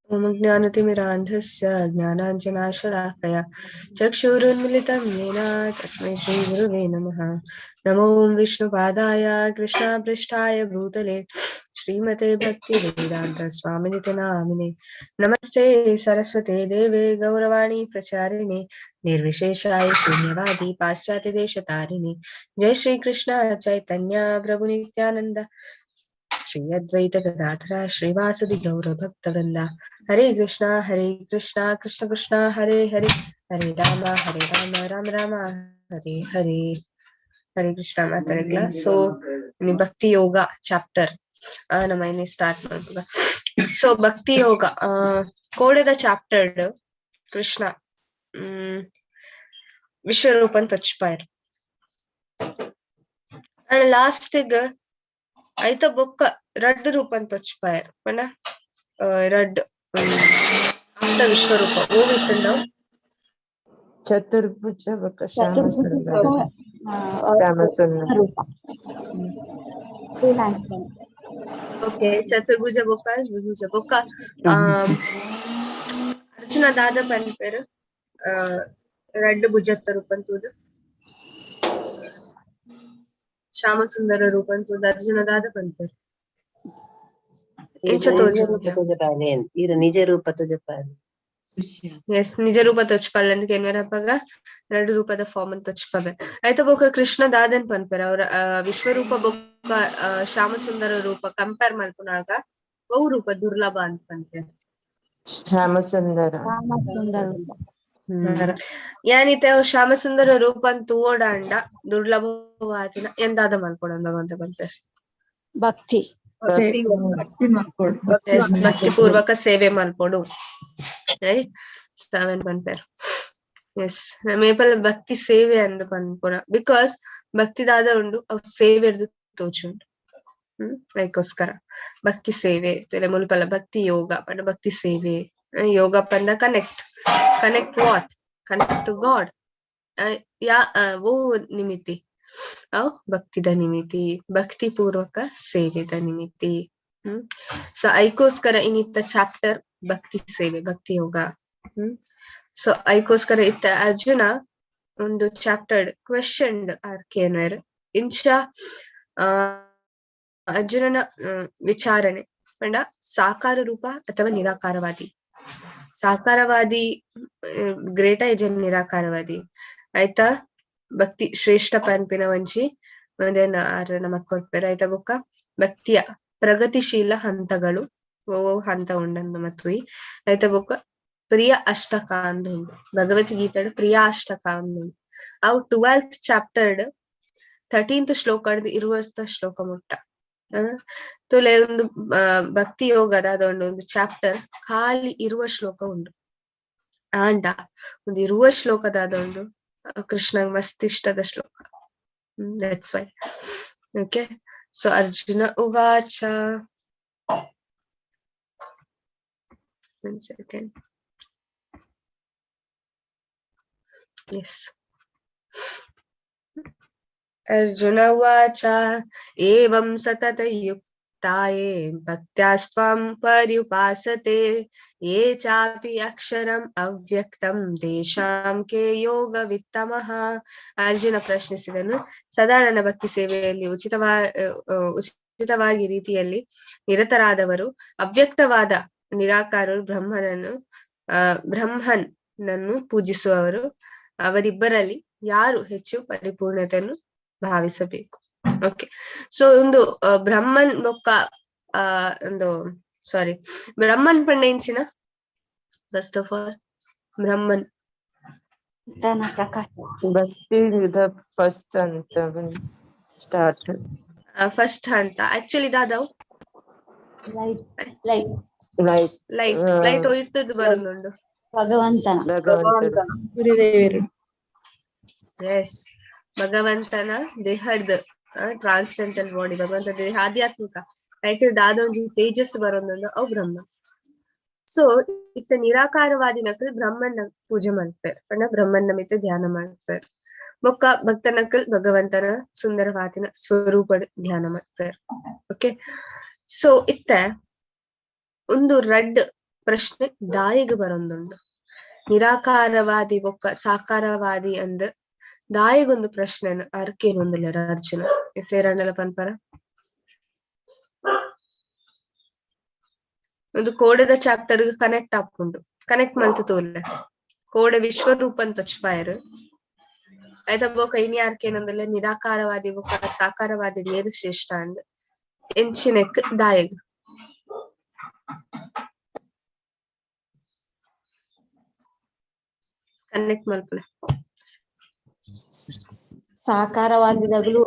ॐ ज्ञानतिमिरान्धस्य ज्ञानाञ्जनाशलाकया चक्षुरुन्मिलितं येन तस्मै श्रीगुरुवे नमः। नमो विष्णुपादाय कृष्णपृष्ठाय भूतले श्रीमते भक्तिवेदान्तस्वामिनिति नामिने। नमस्ते सरस्वते देवे गौरवाणी प्रचारिणे निर्विशेषाय शून्यवादी पाश्चात्यदेशतारिणे। जय श्री कृष्ण चैतन्य प्रभु नित्यानंद श्री अद्वैत गदाधर श्रीवासदि गौर भक्त वृंदा। हरे कृष्णा कृष्ण कृष्ण हरे हरे, हरे राम राम राम हरे हरे। ಹರೇ ಕೃಷ್ಣ ಮಾತಾಡಕ್ಲ. ಸೊ ಭಕ್ತಿ ಯೋಗ ಚಾಪ್ಟರ್ ನಮ್ಮ ಇನ್ನಿ ಸ್ಟಾರ್ಟ್ ಮಾಡ್ಬೋದ. ಸೊ ಭಕ್ತಿ ಯೋಗ ಕೋಡೆದ ಚಾಪ್ಟರ್ ಕೃಷ್ಣ ವಿಶ್ವರೂಪನ್ ತೊಚ್ಪಾಯರ್. ಅಂಡ್ ಲಾಸ್ಟ್ ಐತ ಬೊಕ್ಕ ರಡ್ಡ್ ರೂಪನ್ ತೊಚ್ಪಾಯರ್ ಪಂಡ ರಡ್ಡ್ ಆಫ್ಟರ್ ವಿಶ್ವರೂಪ ಓ ಇತ್ತುಂಡವು ಚತುರ್ಭುಜ ಬೊಕ್ಕ ಶ್ಯಾಮ ಸುಂದರ. ಶ್ಯಾಮ ಸುಂದರ. ಓಕೆ, ಚತುರ್ಭುಜ ಬೊಕ್ಕ ದ್ವಿಭುಜ ಬೊಕ್ಕ ಅರ್ಜುನ ದಾದ ಪನ್ಪೆರ್ ರಡ್ಡ್ ಭುಜತ್ತ ರೂಪನ್ ತೂದು ಶ್ಯಾಮ ಸುಂದರ ರೂಪನ್ ತೂದು ಅರ್ಜುನ ದಾದ ಪನ್ಪೆರ್. ಇಂಚ ತೋಜುಂಡು. ನಿಜ ರೂಪ ತೋಜಪಾಲೆ. ಎಸ್, ನಿಜ ರೂಪ ತೊಚ್ಪಲ್ಲ ಅಂತ ಕೇನ್ವರಪ್ಪಗ ಎರಡು ರೂಪದ ಫಾರ್ಮ್ ಅಂತ ತೊಚ್ಪವೆ. ಆಯ್ತಾ ಬೊಕ್ಕ ಕೃಷ್ಣ ದಾದನ್ ಪನ್ಪೆರ್ ಅವ್ರ ವಿಶ್ವರೂಪ ಬೊಕ್ಕ ಶ್ಯಾಮ ಸುಂದರ ರೂಪ ಕಂಪೇರ್ ಮಲ್ಪುನಾಗ ಬಹು ರೂಪ ದುರ್ಲಭ ಅಂತ ಪನ್ಪೆರ್. ಶ್ಯಾಮ ಸುಂದರ. ಯಾನಿತೆ ಶ್ಯಾಮ ಸುಂದರ ರೂಪ ಅಂತ ತೂವೊಡಾಂಡ ದುರ್ಲಭವಾದಿನ ಎಂದಾದ ಮಲ್ಪೊಡು ಭಗವಂತ ಪನ್ಪೆರ್. ಭಕ್ತಿ ಭಕ್ತಿ ಪೂರ್ವಕ ಸೇವೆ ಮಲ್ಪೊಡು. ರೈಟ್, ಸೆವೆನ್ ಪನ್ಪೆರ್. ಎಸ್, ಮೇಪಲ್ ಭಕ್ತಿ ಸೇವೆ ಅಂದ್ ಪನ್ಪುನ because ಭಕ್ತಿ ದಾದ ಉಂಡು ಅವು ಸೇವೆರ್ದು ತೋಜುಂಡು. ಅದಕ್ಕೋಸ್ಕರ ಭಕ್ತಿ ಸೇವೆ ಮುಲ್ಪಲ ಭಕ್ತಿ ಯೋಗ ಪಂಡ ಭಕ್ತಿ ಸೇವೆ. ಯೋಗ ಪಂಡ connect, connect what? Connect to God. ಯಾ ಓ ನಿಮಿತಿ ಅವು ಭಕ್ತಿದ ನಿಮಿತಿ, ಭಕ್ತಿ ಪೂರ್ವಕ ಸೇವೆದ ನಿಮಿತಿ. ಸೊ ಐಕೋಸ್ಕರ ಇನ್ನಿತ್ತ ಚಾಪ್ಟರ್ ಭಕ್ತಿ ಸೇವೆ, ಭಕ್ತಿ ಯೋಗ. ಸೊ ಐಕೋಸ್ಕರ ಇತ್ತ ಅರ್ಜುನ ಒಂದು ಚಾಪ್ಟರ್ ಕ್ವೆಶನ್ ಆರ್ ಕೇನ್ವೇರ್ ಇಂಚ ಅರ್ಜುನನ ವಿಚಾರಣೆ ಪಂಡ ಸಾಕಾರ ರೂಪ ಅಥವಾ ನಿರಾಕಾರವಾದಿ. ಸಾಕಾರವಾದಿ ಗ್ರೇಟ ಇಜನ್ ನಿರಾಕಾರವಾದಿ ಆಯ್ತಾ. ಭಕ್ತಿ ಶ್ರೇಷ್ಠ ಪನ್ಪಿನ ಒಂಜಿ ಒಂದೇನ ಆರ್ ನಮಕ್ ಕೊರ್ಪೆರ್. ಆಯ್ತಾ ಬೊಕ್ಕ ಭಕ್ತಿಯ ಪ್ರಗತಿಶೀಲ ಹಂತಗಳು ಓ ಹಂತ ಉಂಡಂದು ಮತ್ತುಯಿ. ಆಯ್ತಾ ಬೊಕ್ಕ ಪ್ರಿಯ ಅಷ್ಟಕ ಅಂದ್ ಉಂಡು ಭಗವದ್ಗೀತೆಡ್ ಪ್ರಿಯ ಅಷ್ಟಕ ಅಂದ್ ಉಂಡು. ಅವು 12th chapter 13th ಶ್ಲೋಕ ಇರುವಂತ ಶ್ಲೋಕ ಮುಟ್ಟ ತುಲೆ ಒಂದು ಭಕ್ತಿ ಯೋಗದ ಅದೊಂದು ಒಂದು ಚಾಪ್ಟರ್ ಖಾಲಿ ಇರುವ ಶ್ಲೋಕ ಉಂಡು. ಆಂಡ ಒಂದು ಇರುವ ಶ್ಲೋಕದ ಅದೊಂದು ಕೃಷ್ಣ ಮಸ್ತ್ ಇಷ್ಟದ ಶ್ಲೋಕ. That's why. Okay, so Arjuna ಉವಾಚ. One second. Yes. Arjuna ಉವಾಚ ಏವಂ ಸತತಯುಕ್ತಾಯೇ ಭಕ್ತ್ಯಾಸ್ತ್ವಾಂ ಪರ್ಯುಪಾಸತೆ ಯೇ ಚಾಪಿ ಅಕ್ಷರಂ ಅವ್ಯಕ್ತಂ ತೇಷಾಂ ಕೇ ಯೋಗವಿತ್ತಮಃ. ಅರ್ಜುನ ಪ್ರಶ್ನಿಸಿದನು, ಸದಾ ನನ್ನ ಭಕ್ತಿ ಸೇವೆಯಲ್ಲಿ ಉಚಿತವಾಗಿ ರೀತಿಯಲ್ಲಿ ನಿರತರಾದವರು ಅವ್ಯಕ್ತವಾದ ನಿರಾಕಾರರು ಬ್ರಹ್ಮನನ್ನು ಬ್ರಹ್ಮನನ್ನು ಪೂಜಿಸುವವರು ಅವರಿಬ್ಬರಲ್ಲಿ ಯಾರು ಹೆಚ್ಚು ಪರಿಪೂರ್ಣತೆಯನ್ನು ಭಾವಿಸಬೇಕು? ಓಕೆ, ಸೊ ಒಂದು ಬ್ರಹ್ಮನ್ ಬೊಕ್ಕ ಒಂದು ಸಾರಿ ಬ್ರಹ್ಮನ್ ಪಂಡ ಇಂಚಿನ ಫಸ್ಟ್ ಆಫ್ ಆಲ್ ಬ್ರಹ್ಮನ್ ಪ್ರಕಾಶ ಭಕ್ತಿ ಫಸ್ಟ್ ಅಂತ ಸ್ಟಾರ್ಟ್ ಫಸ್ಟ್ ಹಂತ ಆಕ್ಚುಲಿ ದಾದವ್ light light light light light ಒಯ್ತದ್ದು ಬರೋದುಂಡು ಭಗವಂತನ ಭಗವಂತ ಗುರುದೇವರು. ಎಸ್, ಭಗವಂತನ ದೇಹದ ಟ್ರಾನ್ಸ್ಡೆಂಟಲ್ ಬಾಡಿ, ಭಗವಂತ ದೇಹ ಆಧ್ಯಾತ್ಮಿಕ ರೈಟ್ ದಾದ ಒಂಜಿ ತೇಜಸ್ಸು ಬರೋದುಂಡು ಅವು ಬ್ರಹ್ಮ. ಸೊ ಇತ್ತ ನಿರಾಕಾರವಾದಿನಕಲ್ ಬ್ರಹ್ಮನ ಪೂಜೆ ಮಾಡ್ತಾರೆ ಪಂಡ ಬ್ರಹ್ಮನ ಮಿತ್ತ ಧ್ಯಾನ ಮಾಡ್ತಾರೆ. ಬೊಕ್ಕ ಭಕ್ತನಕಲ್ ಭಗವಂತನ ಸುಂದರವಾದಿನ ಸ್ವರೂಪ ಧ್ಯಾನ ಮಾಡ್ತಾರೆ. ಓಕೆ, ಸೊ ಇತ್ತ ಒಂದು ರಡ್ ಪ್ರಶ್ನೆ ದಾಯಿಗ್ ಬರೊಂದುಂಡು. ನಿರಾಕಾರವಾದಿ ಬೊಕ್ಕ ಸಾಕಾರವಾದಿ ಅಂದ್ ದಾಯಿಗೊಂದು ಪ್ರಶ್ನೆನ್ ಆರ್ ಕೇನೊಂದುಲ್ಲೆರ್ ಅರ್ಜುನ. ಇತ್ತೇರಂಡಲ ಪನ್ಪರ? ಒಂದು ಕೋಡೆದ ಚಾಪ್ಟರ್ ಕನೆಕ್ಟ್ ಆಪುಂಡು. ಕನೆಕ್ಟ್ ಮಲ್ತ್ ತೂಲೆ. ಕೋಡೆ ವಿಶ್ವರೂಪನ್ ತೊಚ್ಪಾಯೆರ್. ಐತ ಬೊಕ್ಕ ಇನಿ ಆರ್ ಕೇನೊಂದುಲ್ಲೆ ನಿರಾಕಾರವಾದಿ ಬೊಕ್ಕ ಸಾಕಾರವಾದಿ ಏರ್ ಶ್ರೇಷ್ಠ ಅಂದ್. ಎಂಚಿನೆಕ್ ದಾಯೆಗ್? ಕನೆಕ್ಟ್ ಮಲ್ಪುಲೆ. ಸಾಕಾರವಾದಿದಗುಲು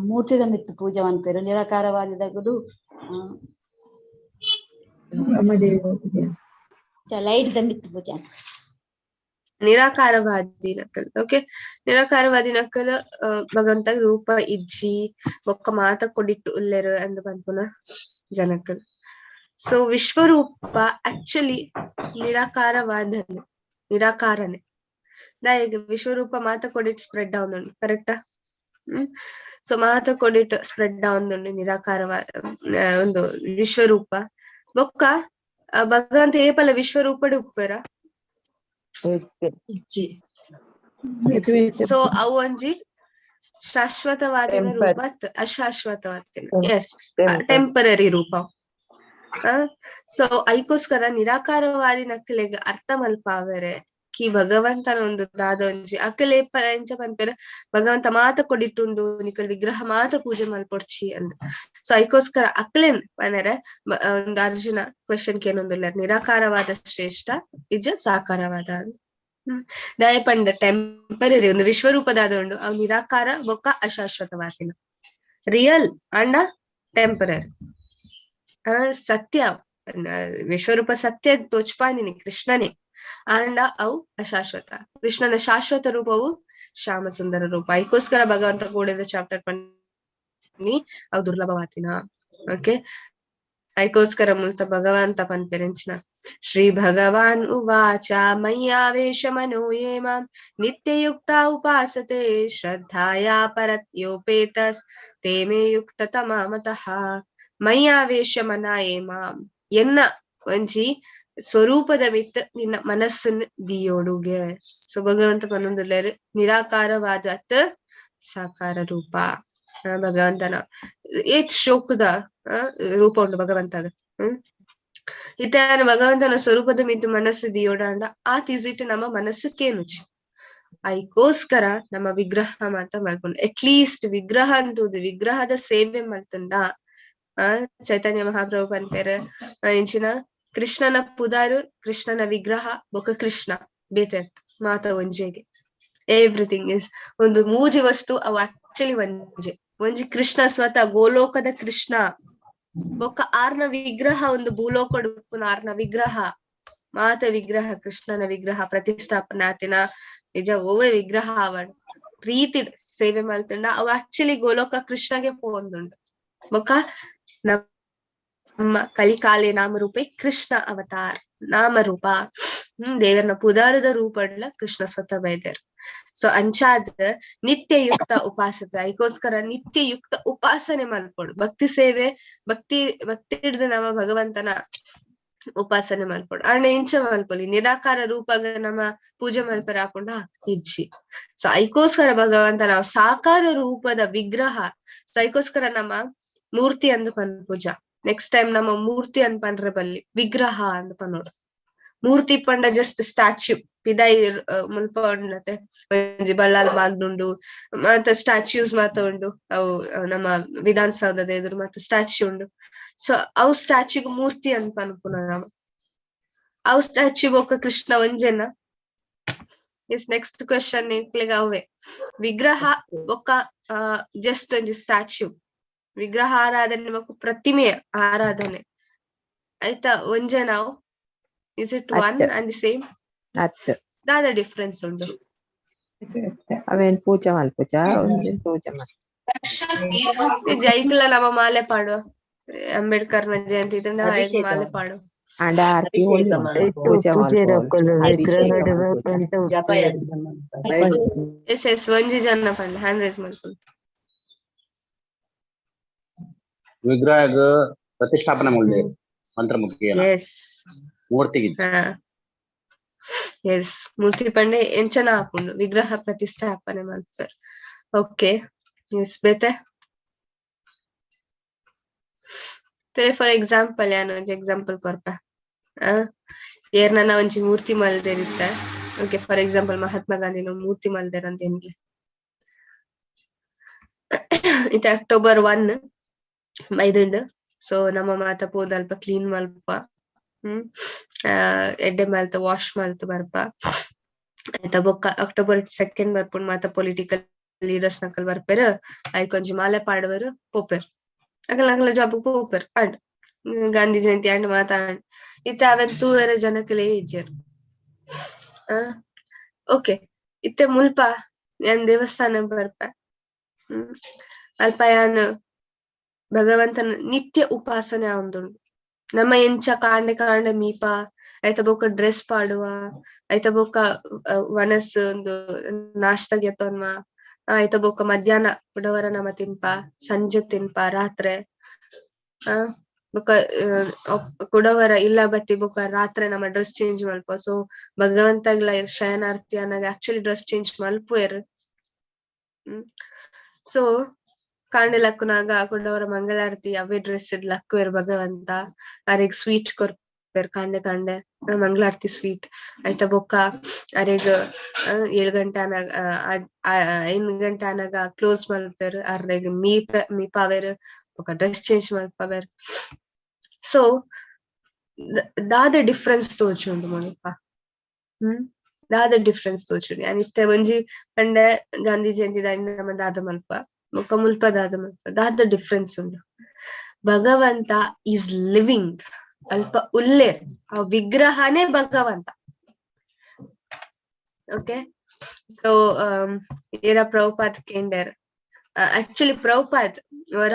ಮೂರ್ತಿದ ಮಿತ್ತು ಪೂಜೆ ಮನ್ಪೆರು, ನಿರಾಕಾರವಾದಿದಗುಲು ಲೈಟ್ ದ ಮಿತ್ತು ಪೂಜೆ. ನಿರಾಕಾರವಾದಿ ನಕಲ್, ಓಕೆ. ನಿರಾಕಾರವಾದಿ ನಕಲ್ ಭಗವಂತ ರೂಪ ಇಜ್ಜಿ ಬೊಕ್ಕ ಮಾತ ಕೊಡಿಟ್ಟು ಉಲ್ಲೆರ್ ಅಂದ್ ಪನ್ಪುನ ಜನಕಲ್. ಸೊ ವಿಶ್ವರೂಪ ಆಕ್ಚುಲಿ ನಿರಾಕಾರವಾದನೆ, ನಿರಾಕಾರನೆ. ದಾಯೆಗ್ ವಿಶ್ವರೂಪ ಮಾತ ಕೊಡಿಟ್ ಸ್ಪ್ರೆಡ್ ಆವೊಂದುಂಡು, ಕರೆಕ್ಟಾ? ಸೊ ಮಾತ ಕೊಡಿಟ್ ಸ್ಪ್ರೆಡ್ ಆವೊಂದುಂಡು ನಿರಾಕಾರವಾದ ಒಂದು ವಿಶ್ವರೂಪ. ಬೊಕ್ಕ ಭಗವಂತ ಏಪಲ ವಿಶ್ವರೂಪಡ್ ಉಪ್ಪುವೆರ? ಸೊ ಅವು ಒಂಜಿ ಶಾಶ್ವತವಾದಿನ ರೂಪ, ಅಶಾಶ್ವತವಾದಿನ, ಎಸ್, ಟೆಂಪರರಿ ರೂಪ. ಸೊ ಐಕೋಸ್ಕರ ನಿರಾಕಾರವಾದಿ ನಕ್ಲೆಗ್ ಅರ್ಥ ಮಲ್ಪಾವೆರೆ ಕಿ ಭಗವಂತನ ಒಂದು ದಾದ ಒಂಜಿ ಅಕಲೆ ಎಂಚ ಪನ್ಪೆರ್, ಭಗವಂತ ಮಾತ ಕೊಡಿಟ್ಟುಂಡು ನಿಕಲ್ ವಿಗ್ರಹ ಮಾತ್ರ ಪೂಜೆ ಮಲ್ಪೊಡ್ಚಿ ಅಂದ್. ಸೊ ಐಕೋಸ್ಕರ ಅಕ್ಲೆನ್ ಪನರೆ ಒಂದು ಅರ್ಜುನ ಕ್ವೆಶನ್ ಕೇನೊಂದುಲ್ಲೆರ್, ನಿರಾಕಾರವಾದ ಶ್ರೇಷ್ಠ ಇಜ್ಜ ಸಾಕಾರವಾದ ಅಂದ್. ದಯ ಪಂಡ ಟೆಂಪರರಿ ಒಂದು ವಿಶ್ವರೂಪದಾದ ಉಂಡು, ಅವು ನಿರಾಕಾರ ಬೊಕ್ಕ ಅಶಾಶ್ವತವಾದಿನ, ರಿಯಲ್ ಅಂಡ ಟೆಂಪರರಿ. ಸತ್ಯ ವಿಶ್ವರೂಪ ಸತ್ಯ ತೋಚ್ಪಾನಿನಿ ಕೃಷ್ಣನೇ, ಆಂಡ ಅವು ಅಶಾಶ್ವತ. ಕೃಷ್ಣನ ಶಾಶ್ವತ ರೂಪವು ಶ್ಯಾಮ ಸುಂದರ ರೂಪ. ಐಕೋಸ್ಕರ ಭಗವಂತ ಕೂಡಿದ ಚಾಪ್ಟರ್ ಪನ್ನಿ ಅವು ದುರ್ಲಭವಾತಿನ. ಓಕೆ, ಐಕೋಸ್ಕರ ಮುಲ್ತ ಭಗವಂತ ಪನ್ಪೆರೆಂಚಿನ ಶ್ರೀ ಭಗವಾನ್ ಉವಾಚ ಮಯ್ಯಾವೇಶ ಮನೋ ಯೇ ಮಾಂ ನಿತ್ಯಯುಕ್ತ ಉಪಾಸತೆ ಶ್ರದ್ಧಾಯಾ ಪರತ್ಯೋಪೇತಸ್ ತೇ ಮೇ ಯುಕ್ತ ತಮಾಮತಃ. ಮಯ್ಯಾವೇಶ ಮನ ಯೇ ಮಾಂ, ಎನ್ನ ಒಂಜಿ ಸ್ವರೂಪದ ಮಿತ್ ನಿನ್ನ ಮನಸ್ಸನ್ನು ದಿಯೋಡುಗೆ. ಸೊ ಭಗವಂತ ಪನ್ನೊಂದುಲ್ಲೆರ್ ನಿರಾಕಾರವಾದ ಸಾಕಾರ ರೂಪ ಭಗವಂತನ ಏತ್ ಶೋಕದ ರೂಪ ಉಂಡು ಭಗವಂತಗ. ಇತ್ತೆ ಭಗವಂತನ ಸ್ವರೂಪದ ಮಿತ್ ಮನಸ್ಸು ದಿಯೋಡಾಂಡ ಆ ತಿಸಿಟ್ಟು ನಮ್ಮ ಮನಸ್ಸು ಕೇನುಚಿ. ಐಕೋಸ್ಕರ ನಮ್ಮ ವಿಗ್ರಹ ಮಾತ ಮಲ್ಪುಂಡು. ಅಟ್ಲೀಸ್ಟ್ ವಿಗ್ರಹ ಅಂತೂದು ವಿಗ್ರಹದ ಸೇವೆ ಮಲ್ತುಂಡ. ಚೈತನ್ಯ ಮಹಾಪ್ರಭು ಪನ್ಪೆರ್ ಎಂಚಿನ ಕೃಷ್ಣನ ಪುದಾರು, ಕೃಷ್ಣನ ವಿಗ್ರಹ ಬೊಕ ಕೃಷ್ಣ ಬೇತೆ ಮಾತ ಒಂಜೆಗೆ. ಎವ್ರಿಥಿಂಗ್ is ಒಂದು ಮೂಜಿ ವಸ್ತು ಅವು ಆಕ್ಚುಲಿ ಒಂಜೆ. ಒಂಜಿ ಕೃಷ್ಣ ಸ್ವತಃ ಗೋಲೋಕದ ಕೃಷ್ಣ ಬೊಕ್ಕ ಆರ್ನ ವಿಗ್ರಹ ಒಂದು ಭೂಲೋಕಡ್ ಉಪ್ಪುನ ಆರ್ನ ವಿಗ್ರಹ ಮಾತ ವಿಗ್ರಹ ಕೃಷ್ಣನ ವಿಗ್ರಹ ಪ್ರತಿಷ್ಠಾಪನಾತಿನ ನಿಜ ಓವೆ ವಿಗ್ರಹ ಅವಡ್ ಪ್ರೀತಿ ಸೇವೆ ಮಲ್ತುಂಡ ಅವು ಆಕ್ಚುಲಿ ಗೋಲೋಕ ಕೃಷ್ಣಗೆ ಪೋಂದುಂಡು. ಬೊಕ್ಕ ನಮ್ಮ ಕಲಿಕಾಲೆ ನಾಮರೂಪೆ ಕೃಷ್ಣ ಅವತಾರ್ ನಾಮರೂಪ ದೇವರನ ಪುದಾರದ ರೂಪಡ್ಲ ಕೃಷ್ಣ ಸ್ವತಃ ಬೈದೆರ್. ಸೊ ಅಂಚಾದ ನಿತ್ಯಯುಕ್ತ ಉಪಾಸತೆ, ಐಕೋಸ್ಕರ ನಿತ್ಯಯುಕ್ತ ಉಪಾಸನೆ ಮಲ್ಪೊಡು. ಭಕ್ತಿ ಸೇವೆ ಭಕ್ತಿ ಭಕ್ತಿ ಹಿಡ್ದು ನಮ್ಮ ಭಗವಂತನ ಉಪಾಸನೆ ಮಲ್ಪೊಡು. ಆಂಡ ಎಂಚ ಮಲ್ಪೊಲಿ ನಿರಾಕಾರ ರೂಪಗ ನಮ್ಮ ಪೂಜೆ ಮಲ್ಪರ ಆಪುಂಡ ಇಜ್ಜಿ. ಸೊ ಐಕೋಸ್ಕರ ಭಗವಂತ ನಾವು ಸಾಕಾರ ರೂಪದ ವಿಗ್ರಹ. ಸೊ ಐಕೋಸ್ಕರ ನಮ್ಮ ಮೂರ್ತಿ ಅಂದ್ ಪನ್ ಪೂಜಾ. ನೆಕ್ಸ್ಟ್ ಟೈಮ್ ನಮ್ಮ ಮೂರ್ತಿ ಅಂದ್ ಪನ್ರೆ ಬಲ್ಲಿ ವಿಗ್ರಹ ಅಂದ್ ಪನೋಡು. ಮೂರ್ತಿ ಪಂಡ ಜಸ್ಟ್ ಸ್ಟ್ಯಾಚ್ಯೂ ಪಿದಾಯಿ ಮುಲ್ಪ ಉಂಡತೆ ಒಂಜಿ ಬಳ್ಳಾಲ್ ಬಾಗ್ಡುಂಡು ಮಾತ ಸ್ಟ್ಯಾಚ್ಯೂಸ್ ಮಾತ ಉಂಡು. ಅವು ನಮ್ಮ ವಿಧಾನಸೌಧದ ಎದುರು ಮಾತ ಸ್ಟ್ಯಾಚ್ಯೂ ಉಂಡು. ಸೊ ಅವು ಸ್ಟ್ಯಾಚ್ಯೂಗ್ ಮೂರ್ತಿ ಅಂತ ಪನ್ಪುನ ನಾವು. ಅವು ಸ್ಟ್ಯಾಚ್ಯೂ ಬೊಕ್ಕ ಕೃಷ್ಣ ಒಂಜೆನ. ಎಸ್, ನೆಕ್ಸ್ಟ್ ಕ್ವೆಶನ್ ನಿಕ್ಲೆಗ್ ಅವೇ ವಿಗ್ರಹ ಬೊಕ್ಕ ಜಸ್ಟ್ ಒಂಜಿ ಸ್ಟ್ಯಾಚ್ಯೂ ವಿಗ್ರಹ ಆರಾಧನೆ ಬೊಕ್ಕ ಪ್ರತಿಮೆ ಆರಾಧನೆ ಆಯ್ತಾ ಒಂಜೆ ನಾವು? Is it one and the same? ಅತ್ ದಾದ ಡಿಫರೆನ್ಸ್ ಉಂಡು? ಅವೇನ್ ಪೂಜೆ ಮಲ್ಪುಜ, ಒಂಜೆನ್ ಪೂಜೆ ಮಲ್. ಜೈಕ್ಲ ನಮ್ಮ ಮಾಲೆ ಪಾಡುವ ಅಂಬೇಡ್ಕರ್ ನ ಜಯಂತಿ ಇತ್ತಂಡ ಅಭಿಷೇಕ ಮಾಲೆ ಪಾಡು. ಆಂಡ ಆರತಿ ಅಭಿಷೇಕ ಪೂಜೆ ಪೂಜೆ ಮಲ್ಪೊಡು, ಅಭಿಷೇಕ ಮಲ್ಪುಜ. ಜಪ ಎಸ್ ಎಸ್, ಒಂಜಿ ಜನ ಪಂಡ ಹ್ಯಾಂಡ್ ರೈಸ್ ಮಲ್ಪುನು. ವಿಗ್ರಹ ಪ್ರತಿಷ್ಠಾಪನೆ ಮಲ್ದೆ ಮಂತ್ರ ಮುಖೇನ. ಎಸ್ ಮೂರ್ತಿಗೆ. ಹಾ, ಎಸ್, ಮೂರ್ತಿ ಪಂಡೆ ಎಂಚನ ಆಪುಂಡು, ವಿಗ್ರಹ ಪ್ರತಿಷ್ಠಾಪನೆ ಮಲ್ಪುವೆರ್. ಓಕೆ, ಎಸ್, ಬೇತೆ? ಫಾರ್ ಎಕ್ಸಾಂಪಲ್, ಯಾನ್ ಒಂಜಿ ಎಕ್ಸಾಂಪಲ್ ಕೊರ್ಪೆ. ಏರ್ನನ ಒಂಜಿ ಮೂರ್ತಿ ಮಲ್ದೆರಿತ್ತೆ. ಓಕೆ, ಫಾರ್ ಎಕ್ಸಾಂಪಲ್, ಮಹಾತ್ಮ ಗಾಂಧಿನ ಮೂರ್ತಿ ಮಲ್ದೆರ್ ಅಂತ ಎನ್ಲೆ. ಇತ್ತೆ ಅಕ್ಟೋಬರ್ 1 ಬೈದುಂಡು. ಸೊ ನಮ್ಮ ಮಾತ ಪೋದು ಅಲ್ಪ ಕ್ಲೀನ್ ಮಲ್ಪ, ಎಡ್ಡೆ ಮಲ್ತ್ ವಾಶ್ ಮಲ್ತ್ ಬರ್ಪ, ಆಯ್ತಾ? ಬೊಕ್ಕ ಅಕ್ಟೋಬರ್ 2 ಬರ್ಪುಂಡು. ಮಾತ ಪೊಲಿಟಿಕಲ್ ಲೀಡರ್ಸ್ ನಕಲ್ ಬರ್ಪೆರ್, ಐಕ್ ಒಂಜಿ ಮಾಲೆ ಪಾಡುವೆರ್, ಪೋಪೆರ್, ಅಕಲ್ ಅಕಲ್ನ ಜಾಬ್ ಪೋಪೆರ್. ಅಂಡ್ ಗಾಂಧಿ ಜಯಂತಿ ಅಂಡ್ ಮಾತ ಆಂಡ್. ಇತ್ತೆ ಅವೆನ್ ತೂವೆರೆ ಜನಕುಲೇ ಇಜ್ಜೆರ್. ಓಕೆ, ಇತ್ತೆ ಮುಲ್ಪ ಯಾನ್ ದೇವಸ್ಥಾನ ಬರ್ಪೆ. ಅಲ್ಪ ಯಾನ್ ಭಗವಂತನ ನಿತ್ಯ ಉಪಾಸನೆ ಆವೊಂದುಂಡು. ನಮ್ಮ ಎಂಚ ಕಾಂಡೆ ಕಾಂಡೆ ಮೀಪ, ಐತ ಬೊಕ್ಕ ಡ್ರೆಸ್ ಪಾಡುವ, ಐತ ಬೊಕ್ಕ ವನಸ್ ಒಂದು ನಾಷ್ಟ ಗೆತೊನ್ವ, ಐತ ಬೊಕ್ಕ ಮಧ್ಯಾಹ್ನ ಉಡವರ ನಮ ತಿನ್ಪ, ಸಂಜೆ ತಿನ್ಪ, ರಾತ್ರೆ ಬೊಕ್ಕ ಕುಡವರ ಇಲ್ಲ ಬತ್ತಿ ಬೊಕ್ಕ ರಾತ್ರೆ ನಮ್ಮ ಡ್ರೆಸ್ ಚೇಂಜ್ ಮಲ್ಪ. ಸೊ ಭಗವಂತಗ್ಲ ಶಯನಾರ್ತಿ ಅನ್ನಾಗ ಆಕ್ಚುಲಿ ಡ್ರೆಸ್ ಚೇಂಜ್ ಮಲ್ಪುವೆರ್. ಸೊ ಕಾಂಡೆ ಲಕ್ಕುನಾಗ ಕುಡವರ ಮಂಗಳಾರತಿ, ಅವೇ ಡ್ರೆಸ್ ಲಕ್ಕುವೆರ್ ಭಗವಂತ. ಅರೆಗ್ ಸ್ವೀಟ್ ಕೊರ್ಪೆರ್ ಕಾಂಡೆ ಕಾಂಡೆ, ಮಂಗಳಾರತಿ ಸ್ವೀಟ್. ಆಯ್ತಾ? ಬೊಕ್ಕ ಅರೆಗ್ 7 ಗಂಟೆ ಆನಾಗ, 5 ಗಂಟೆ ಆನಾಗ ಕ್ಲೋಸ್ ಮಲ್ಪೆರ್, ಅರೆಗ್ ಮೀಪ ಮೀಪಾವೆರ್, ಬೊಕ್ಕ ಡ್ರೆಸ್ ಚೇಂಜ್ ಮಲ್ಪವೆರ್. ಸೊ ದಾದ ಡಿಫ್ರೆನ್ಸ್ ತೋಜುಂಡು ಮುಲ್ಪ? ದಾದ ಡಿಫ್ರೆನ್ಸ್ ತೋಜುಂಡು? ಯಾನ್ ಇತ್ತೆ ಒಂಜಿ ಪಂಡೆ, ಗಾಂಧಿ ಜಯಂತಿ ನಮ್ಮ ದಾದ ಮಲ್ಪ, ಬೊಕ್ಕ ಮುಲ್ಪ ದಾದ ಮಲ್ಪ, ದಾದ ಡಿಫ್ರೆನ್ಸ್ ಉಂಡು? ಭಗವಂತ is living, ಅಲ್ಪ ಉಲ್ಲೇರ್. ಆ ವಿಗ್ರಹನೇ ಭಗವಂತ. ಓಕೆ, ಸೊ ಏರ ಪ್ರಭುಪಾದ್ ಕೇಂಡರ್. ಆಕ್ಚುಲಿ ಪ್ರಭುಪಾದ್ ಅವರ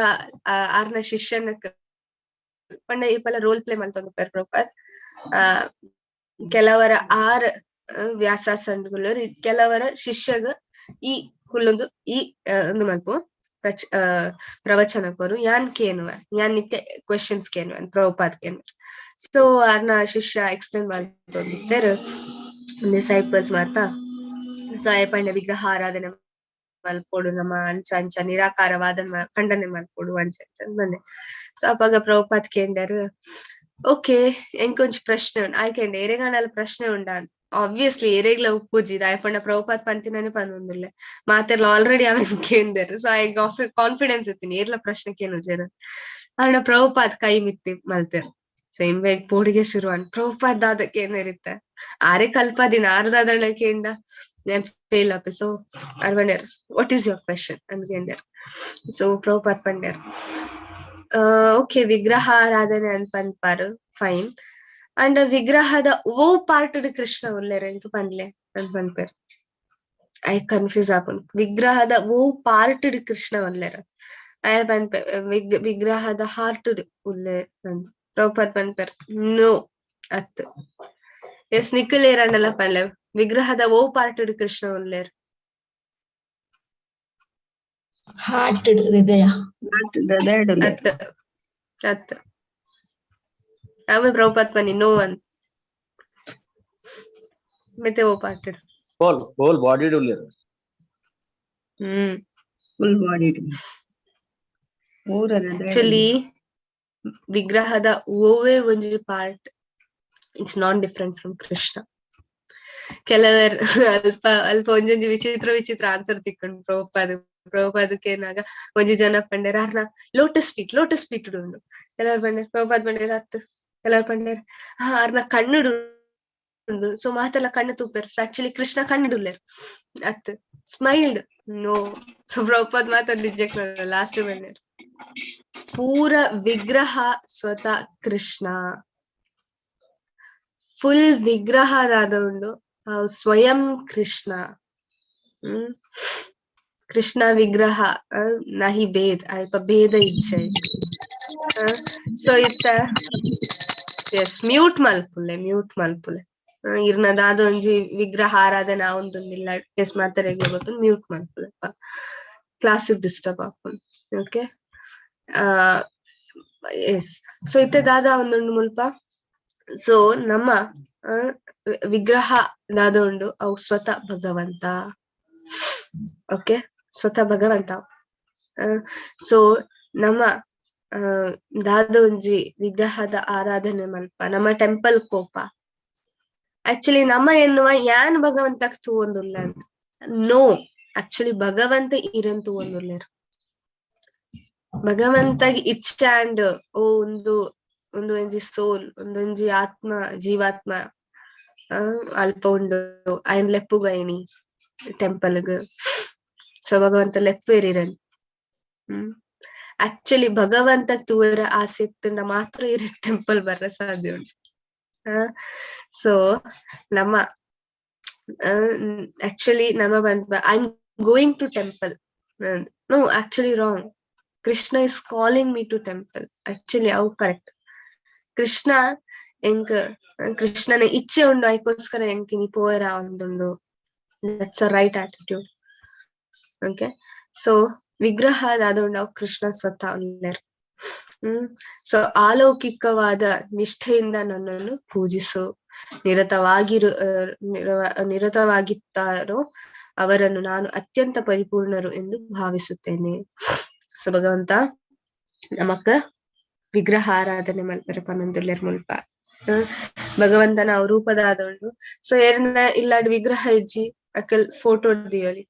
ಆರ್ನ ಶಿಷ್ಯನ ಪಂಡ ಈ ಪಲ ರೋಲ್ ಪ್ಲೇ ಮಲ್ತೊಂದುಪ್ಪೆರ್ ಪ್ರಭುಪಾದ್. ಕೆಲವರ ಆರ್ ವ್ಯಾಸಾಸನ್ಗುಲ್ಲರ್, ಕೆಲವರ ಶಿಷ್ಯಗ ಈ ಕುಲ್ಲೊಂದು ಈ ಉಂದು ಮಲ್ಪು, ಪ್ರವಚನ ಕೊರು, ಯಾನ್ ಕೇನುವೆ, ಯಾನ್ ನಿಕ್ಕೆ ಕ್ವೆಶನ್ಸ್ ಕೇನುವೆ ಪ್ರಭುಪಾದ್ ಕೇನುವೆ. ಸೊ ಆರ್ನ ಶಿಷ್ಯ ಎಕ್ಸ್ಪ್ಲೇನ್ ಮಲ್ತೊಂದಿತ್ತೆರ್ ಡಿಸೈಪಲ್ಸ್ ಮಾತ. ಸೊ ಆಯೆ ಪಂಡ, ವಿಗ್ರಹ ಆರಾಧನೆ ಮಲ್ಪೊಡು ನಮ್ಮ, ಅಂಚ ಅಂಚ, ನಿರಾಕಾರವಾದ ಖಂಡನೆ ಮಲ್ಪೊಡು, ಅಂಚ ಅಂಚ ಬಂದೆ. ಸೊ ಅಪಗ ಪ್ರಭುಪಾದ್ ಕೇಂಡರ್, ಓಕೆ, ಎಂಕೊಂಚಿ ಪ್ರಶ್ನೆ ಉಂಡು. ಆಯ್ ಕೇಂಡೆ, ಎರೆಗಾಂಡಲ ಪ್ರಶ್ನೆ ಉಂಡಾ? ಆಬ್ವಿಯಸ್ಲಿ ಎರೆಗ್ಲ ಉಪ್ಪುಜಿ. ದಾಯೆ ಪಂಡ ಪ್ರಭುಪಾದ್ ಪಂತಿನನೆ ಪನೊಂದುಲ್ಲೆ, ಮಾತೆರ್ಲ ಆಲ್ರೆಡಿ ಅವೆನ್ ಕೇಂದೆರ್. ಸೊ ಆಯ್ ಕಾನ್ಫಿಡೆನ್ಸ್ ಇತ್ತಿನಿ, ಏರ್ಲ ಪ್ರಶ್ನೆ ಕೇನುಜೆರ್. ಆಂಡ ಪ್ರಭುಪಾದ್ ಕೈ ಮಿತ್ತಿ ಮಲ್ತೆರ್. ಸೊ ಇಂಬೆಗ್ ಪೋಡಿಗೆ ಶುರು ಆಂಡ್. ಪ್ರಭುಪಾದ್ ದಾದ ಕೇಂದೆರಿತ್ತ? ಆರೆ ಕಲ್ಪದಿನ, ಆರ್ ದಾದಳ ಕೇಂಡ ಯಾನ್ ಫೇಲ್ ಆಪೆ. ಸೊ ಆರ್ ಪಂಡೆರ್, "What is your question?" ಅಂದ್ ಕೇಂಡೆರ್. ಸೊ ಪ್ರಭುಪಾದ್ ಪಂಡೆರ್, ಓಕೆ, ವಿಗ್ರಹ ಆರಾಧನೆ ಅಂತ ಪನ್ಪಾರು, ಫೈನ್. ಅಂಡ್ ವಿಗ್ರಹದ ಓ ಪಾರ್ಟ್ ಕೃಷ್ಣ ಉಲ್ಲೆರ್, ಎಂಕ್ ಪನ್ಲೆ ಅಂತ ಪನ್ಪೆರ್. I confuse ಆಪುಂಡು. ವಿಗ್ರಹದ ಓ ಪಾರ್ಟ್ ಕೃಷ್ಣ ಉಲ್ಲೆರ್? ಆಯೆ ಪನ್ಪೆ, ವಿಗ್ರಹದ ಹಾರ್ಟ್ ಉಲ್ಲೆರ್ ಅಂದ್. ಪ್ರಭುಪಾದ್ ಪನ್ಪೆರ್, ನೋ, ಅತ್. ಎಸ್, ನಿಕುಲ್ ಏರಾಂಡಲ ಪನ್ಲೆ, ವಿಗ್ರಹದ ಓ ಪಾರ್ಟ್ ಕೃಷ್ಣ ಉಲ್ಲೆರ್? ಹಾರ್ಟ್, ಹೃದಯ. ಅತ್, ಅತ್. ಆಮೆ ಪ್ರಭುಪಾದ್ ಪನ್ನಿ ನೋ ಅಂದ್. ಮೆತ್ತೆ ಓ ಪಾರ್ಟ್? ಹೋಲ್ ಹೋಲ್ ಬಾಡಿ ಉಲ್ಲೆರ್. ಫುಲ್ ಬಾಡಿ ಪೂರ. ಆಕ್ಚುಲಿ ವಿಗ್ರಹದ ಓವೇ ಒಂಜಿ part, it's not different from Krishna. ಕೆಲವರ್ ಅಲ್ಪ ಅಲ್ಪ ಒಂಜೊಂಜಿ ವಿಚಿತ್ರ ವಿಚಿತ್ರ ಆನ್ಸರ್ ತಿಕ್ಕೊಂಡು ಪ್ರಭುಪಾದ. ಪ್ರಭುಪಾದಕ್ಕೆ ಏನಾಗ ಒಂಜಿ ಜನ ಪಂಡೆರ್, ಅರ್ನ ಲೋಟಸ್ ಫೀಟ್, ಲೋಟಸ್ ಫೀಟ್ ಉಂಡು. ಕೆಲವರು ಪಂಡೆರ್, ಪ್ರಭುಪಾದ್ ಪಂಡೆರ್ ಅತ್ತು. ಕೆಲವರು ಪಂಡೆರ್, ಹಾ, ಅರ್ನ ಕಣ್ಣುಡು ಉಂಡು. ಸೊ ಮಾತೆಲ್ಲ ಕಣ್ಣು ತೂಪೆರ್, ಸೊ ಆಕ್ಚುಲಿ ಕೃಷ್ಣ ಕಣ್ಣುಡುಲ್ಲೆರ್. ಅತ್. Smiled, no. ಸೊ ಪ್ರಭುಪಾದ್ ಮಾತ ರಿಜೆಕ್ಟ್ ಲಾಸ್ಟ್ ಬಂದೇರ್, ಪೂರ ವಿಗ್ರಹ ಸ್ವತಃ ಕೃಷ್ಣ. ಫುಲ್ ವಿಗ್ರಹ ದಾದ ಉಂಡು, ಸ್ವಯಂ ಕೃಷ್ಣ. ಕೃಷ್ಣ ವಿಗ್ರಹ ನಹಿ ಭೇದ್, ಅಲ್ಪ ಭೇದ ಇಜ್ಜೆ. ಸೊ ಇತ್ತ ಎಸ್, ಮ್ಯೂಟ್ ಮಲ್ಪುಲೆ, ಮ್ಯೂಟ್ ಮಲ್ಪುಲೆ. ಇರ್ನ ದಾದ ಒಂಜಿ ವಿಗ್ರಹ ಆರಾಧನೆ ಆವೊಂದುಂಡಿಲ್ಲ. ಎಸ್, ಮಾತೆರೆಗ್ಲ ಗೊತ್ತು. ಮ್ಯೂಟ್ ಮಲ್ಪುಲೆ, ಕ್ಲಾಸ್ ಡಿಸ್ಟರ್ಬ್ ಆಪುಂಡು. ಓಕೆ, ಎಸ್, ಸೊ ಇತ್ತೆ ದಾದ ಒಂದುಂಡು ಮುಲ್ಪ? ಸೊ ನಮ್ಮ ವಿಗ್ರಹ ದಾದ ಉಂಡು ಅವು ಸ್ವತಃ ಭಗವಂತ. ಓಕೆ, ಸ್ವತಃ ಭಗವಂತ. ಸೊ ನಮ್ಮ ದಾದ ಒಂಜಿ ವಿಗ್ರಹದ ಆರಾಧನೆ ಮಲ್ಪ ನಮ್ಮ ಟೆಂಪಲ್ ಕೋಪ. ಆಕ್ಚುಲಿ ನಮ್ಮ ಎನ್ನುವ ಯಾನ್ ಭಗವಂತ ತೂವೊಂದುಲ್ಲ ಅಂತ. ನೋ, ಆಕ್ಚುಲಿ ಭಗವಂತ ಇರನ್ ತೂವೊಂದುಲ್ಲೆರ್. ಭಗವಂತಗ್ ಇಚ್ಛೆ ಅಂಡ್ ಓ ಒಂದು ಒಂದು ಒಂಜಿ ಸೋಲ್, ಒಂದೊಂಜಿ ಆತ್ಮ, ಜೀವಾತ್ಮ ಅಲ್ಪ ಉಂಡು, ಅಯನ್ ಲೆಪ್ಪುಗೈನಿ ಟೆಂಪಲ್ಗ್. ಸೊ ಭಗವಂತ ಲೆಪ್ಪು ಇರನ್. ಆಕ್ಚುಲಿ ಭಗವಂತ ತೂವರ ಆಸೆ ಇತ್ತುಂಡ ಮಾತ್ರ ಇರ ಟೆಂಪಲ್ ಬರ್ರ ಸಾಧ್ಯ ಉಂಟು. ಸೊ ನಮ್ಮ ಆಕ್ಚುಲಿ ನಮ್ಮ bandh I am going to temple, no, actually wrong. Krishna is calling me to temple. Actually ಅವು ಕರೆಕ್ಟ್. ಕೃಷ್ಣ ಎಂಕ್ ಕೃಷ್ಣನ ಇಚ್ಛೆ ಉಂಡು, ಐಕೋಸ್ಕರ ಎಂಕ್ ಇನಿ ಪೋಯರ ಒಂದುಂಡು. That's a right attitude. Okay, so ವಿಗ್ರಹ ದಾದ ಉಂಡು ಕೃಷ್ಣ ಸ್ವತಃ ಉಲ್ಲೆರ್. ಸೊ ಅಲೌಕಿಕವಾದ ನಿಷ್ಠೆಯಿಂದ ನನ್ನನ್ನು ಪೂಜಿಸು ನಿರತವಾಗಿರು ನಿರತವಾಗಿತ್ತಾರೋ ಅವರನ್ನು ನಾನು ಅತ್ಯಂತ ಪರಿಪೂರ್ಣರು ಎಂದು ಭಾವಿಸುತ್ತೇನೆ. ಸೊ ಭಗವಂತ ನಮಕ್ ವಿಗ್ರಹ ಆರಾಧನೆ ಮಲ್ಪೆರೆ ಪನೊಂದುಲ್ಲೆರ್ ಮುಲ್ಪ. ಭಗವಂತನ ರೂಪದಾದ ಉಂಡು. ಸೊ ಏರ್ನ ಇಲ್ಲಾಡ್ ವಿಗ್ರಹ ಇಜ್ಜಿ, ಅಕಲ್ ಫೋಟೋ ದಿಯೊಲಿ.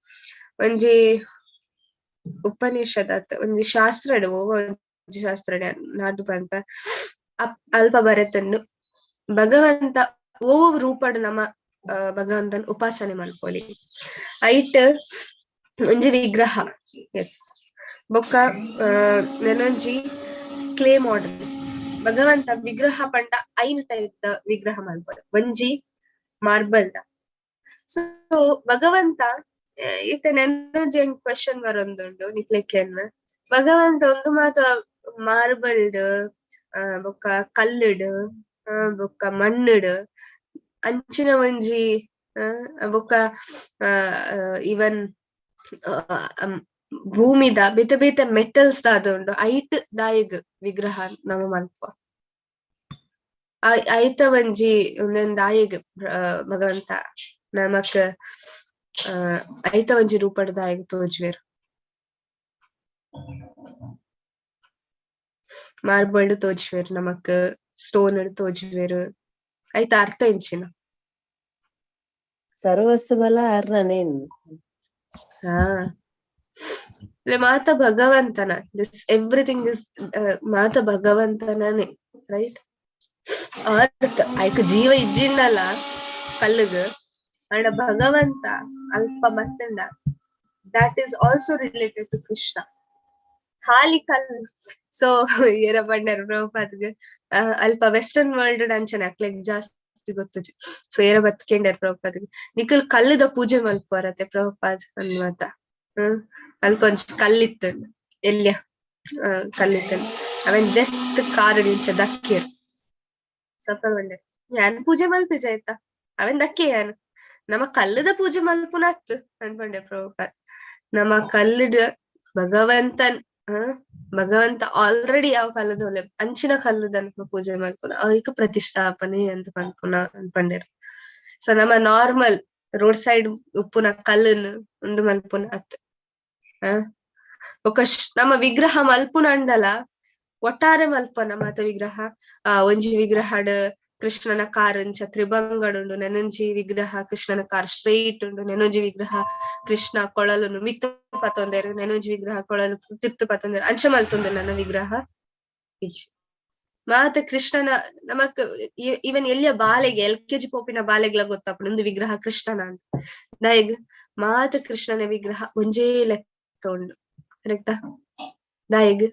ಒಂಜಿ ಉಪನಿಷತ್ ಒಂಜಿ ಶಾಸ್ತ್ರಡ್, ಒಂಜಿ ಶಾಸ್ತ್ರಡ್ ನಾಡ್ದು ಪನ್ಪ ಅಲ್ಪ ಬರೆತನ್ನು ಭಗವಂತ ಓ ರೂಪಡ್ ನಮ ಭಗವಂತನ ಉಪಾಸನೆ ಮಲ್ಪೊಲಿ. ಐಟ್ ಒಂಜಿ ವಿಗ್ರಹ, ಎಸ್, ಬೊಕ್ಕ ನನೊಂಜಿ ಕ್ಲೇ ಮಾಡೆಲ್. ಭಗವಂತ ವಿಗ್ರಹ ಪಂಡ ಐನ್ ಟೈಪ್ ದ ವಿಗ್ರಹ ಮಲ್ಪೊಲಿ. ಒಂಜಿ ಮಾರ್ಬಲ್ ದ. ಸೊ ಭಗವಂತ ಇತ್ತೆ ನೆನೊಂಜಿ ಕ್ವೆಶನ್ ಬರೊಂದುಂಡು ನಿಕ್ಲೆಕೆನ್. ಭಗವಂತ ಒಂದು ಮಾತ ಮಾರ್ಬಲ್ಡ್, ಬೊಕ್ಕ ಕಲ್ಲುಡ್, ಬೊಕ್ಕ ಮಣ್ಣುಡ್, ಅಂಚಿನ ಒಂಜಿ ಬೊಕ್ಕ ಇವನ್ ಭೂಮಿದ ಬೇತೆ ಬೇತೆ ಮೆಟಲ್ಸ್ ದಾದ ಉಂಡು, ಐಟ್ ದಾಯೆಗ್ ವಿಗ್ರಹ ನಮ ಮಲ್ಪುವ? ಐತ ಒಂಜಿ ಉಂದೆನ್ ದಾಯೆಗ್ ಭಗವಂತ ನಮಕ್ ಐತ ಒಂಜಿ ರೂಪಡ್ ದಾಯೆಗ್ ತೋಜುವೆರ್? ಮಾರ್ಬಲ್ಡ್ ತೋಜುವೆರ್ ನಮಕ್, ಸ್ಟೋನ್ ತೋಜುವೆರ್, ಐತ ಅರ್ಥ ಎಂಚಿನ? ಸರ್ವಸ್ವ ಬಲ ಅರ್ನನೇನ್. ಹಾ, ಮಾತ ಭಗವಂತನ, this everything is ಮಾತ ಭಗವಂತನೇ, ರೈಟ್? ಅರ್ಥ ಐಕ್ ಜೀವ ಇಜ್ಜಿಂಡಲ ಕಲ್ಲುಗ್, ಅಂಡ ಭಗವಂತ ಅಲ್ಪ ಬತ್ತಂಡ that is also related to Krishna. ಖಾಲಿ ಕಲ್. ಸೊ ಏರ ಪಂಡರ್ ಪ್ರಭುಪಾದ್ಗ್, ಅಲ್ಪ ವೆಸ್ಟರ್ನ್ ವರ್ಲ್ಡ್ ಅಂಚನೆ ಅಕ್ಲೆಗ್ ಜಾಸ್ತಿ ಗೊತ್ತುಜಿ. ಸೊ ಏರ ಬತ್ಕೆಂಡರ್ ಪ್ರಭುಪಾದ್ಗ್, ನಿಕಲ್ ಕಲ್ಲುದ ಪೂಜೆ ಮಲ್ಪುವರತೆ ಪ್ರಭುಪಾದ್ ಅನ್ಮಾತ. ಅಲ್ಪ ಒಂಜಿ ಕಲ್ಲಿತ್ತು, ಎಲ್ಯ ಕಲ್ಲಿತ್ತು, ಅವೆನ್ ದೆತ್ತ್ ಕಾರುಡ್ ಇಂಚ ದಕ್ಕಿಯೆರ್. ಸ್ವಲ್ಪ ಬಂಡೆ ಯಾನ್ ಪೂಜೆ ಮಲ್ತಿಜ ಆಯ್ತಾ, ಅವೆನ್ ದಕ್ಕೆ ಯಾನ್ ನಮ್ಮ ಕಲ್ಲುದ ಪೂಜೆ ಮಲ್ಪುನ ಅತ್ತು ಅನ್ಪಂಡೆ ಪ್ರಭುಪಾದ್. ನಮ್ಮ ಕಲ್ಲುಡ್ ಭಗವಂತನ್, ಭಗವಂತ ಆಲ್ರೆಡಿ ಯಾವ ಕಲ್ಲದ ಒಲೆ ಅಂಚಿನ ಕಲ್ಲುದ ಪೂಜೆ ಮಲ್ಪುನ, ಅಯ್ಕ್ ಪ್ರತಿಷ್ಠಾಪನೆ ಅಂತ ಪನ್ಪುನ ಅನ್ಪಂಡೆರ್. ಸೊ ನಮ್ಮ ನಾರ್ಮಲ್ ರೋಡ್ ಸೈಡ್ ಉಪ್ಪುನ ಕಲ್ಲುನ್ ಉಂದು ಮಲ್ಪುನ ಅತ್. ಬೊಕ್ಕ ನಮ್ಮ ವಿಗ್ರಹ ಮಲ್ಪುನ ಅಂಡಲ ಒಟ್ಟಾರೆ ಮಲ್ಪುನ ಮಾತ ವಿಗ್ರಹ. ಒಂಜಿ ವಿಗ್ರಹಡ್ ಕೃಷ್ಣನ ಕಾರ್ ಇಂಚ ತ್ರಿಭಂಗಡ್ ಉಂಡು, ನೆನೊಂಜಿ ವಿಗ್ರಹ ಕೃಷ್ಣನ ಕಾರ್ ಸ್ಟ್ರೈಟ್ ಉಂಡು, ನೆನೊಂಜಿ ವಿಗ್ರಹ ಕೃಷ್ಣ ಕೊಳಲುನು ಮಿತ್ತ್ ಪತ್ತೊಂದೆರ್, ನೆನೊಂಜಿ ವಿಗ್ರಹ ಕೊಳಲು ತಿತ್ತು ಪತ್ತೊಂದೆರ್, ಅಂಚ ಮಲ್ತೊಂದೆರ್. ನನ್ನ ವಿಗ್ರಹ ಇಜ್ಜಿ ಮಾತ ಕೃಷ್ಣನ. ನಮಕ್ ಇವನ್ ಎಲ್ಲಿಯ ಬಾಲೆಗೆ, ಎಲ್.ಕೆ.ಜಿ ಪೋಪಿನ ಬಾಲೆಗ್ಲ ಗೊತ್ತಾಪುಂಡು ಉಂದು ವಿಗ್ರಹ ಕೃಷ್ಣನ ಅಂತ. ದಾಯೆಗ್ ಮಾತ ಕೃಷ್ಣನ ವಿಗ್ರಹ ಒಂಜೇ ಲೆಕ್ಕ ಉಂಡು, ಕರೆಕ್ಟಾ? ದಾಯೆಗ್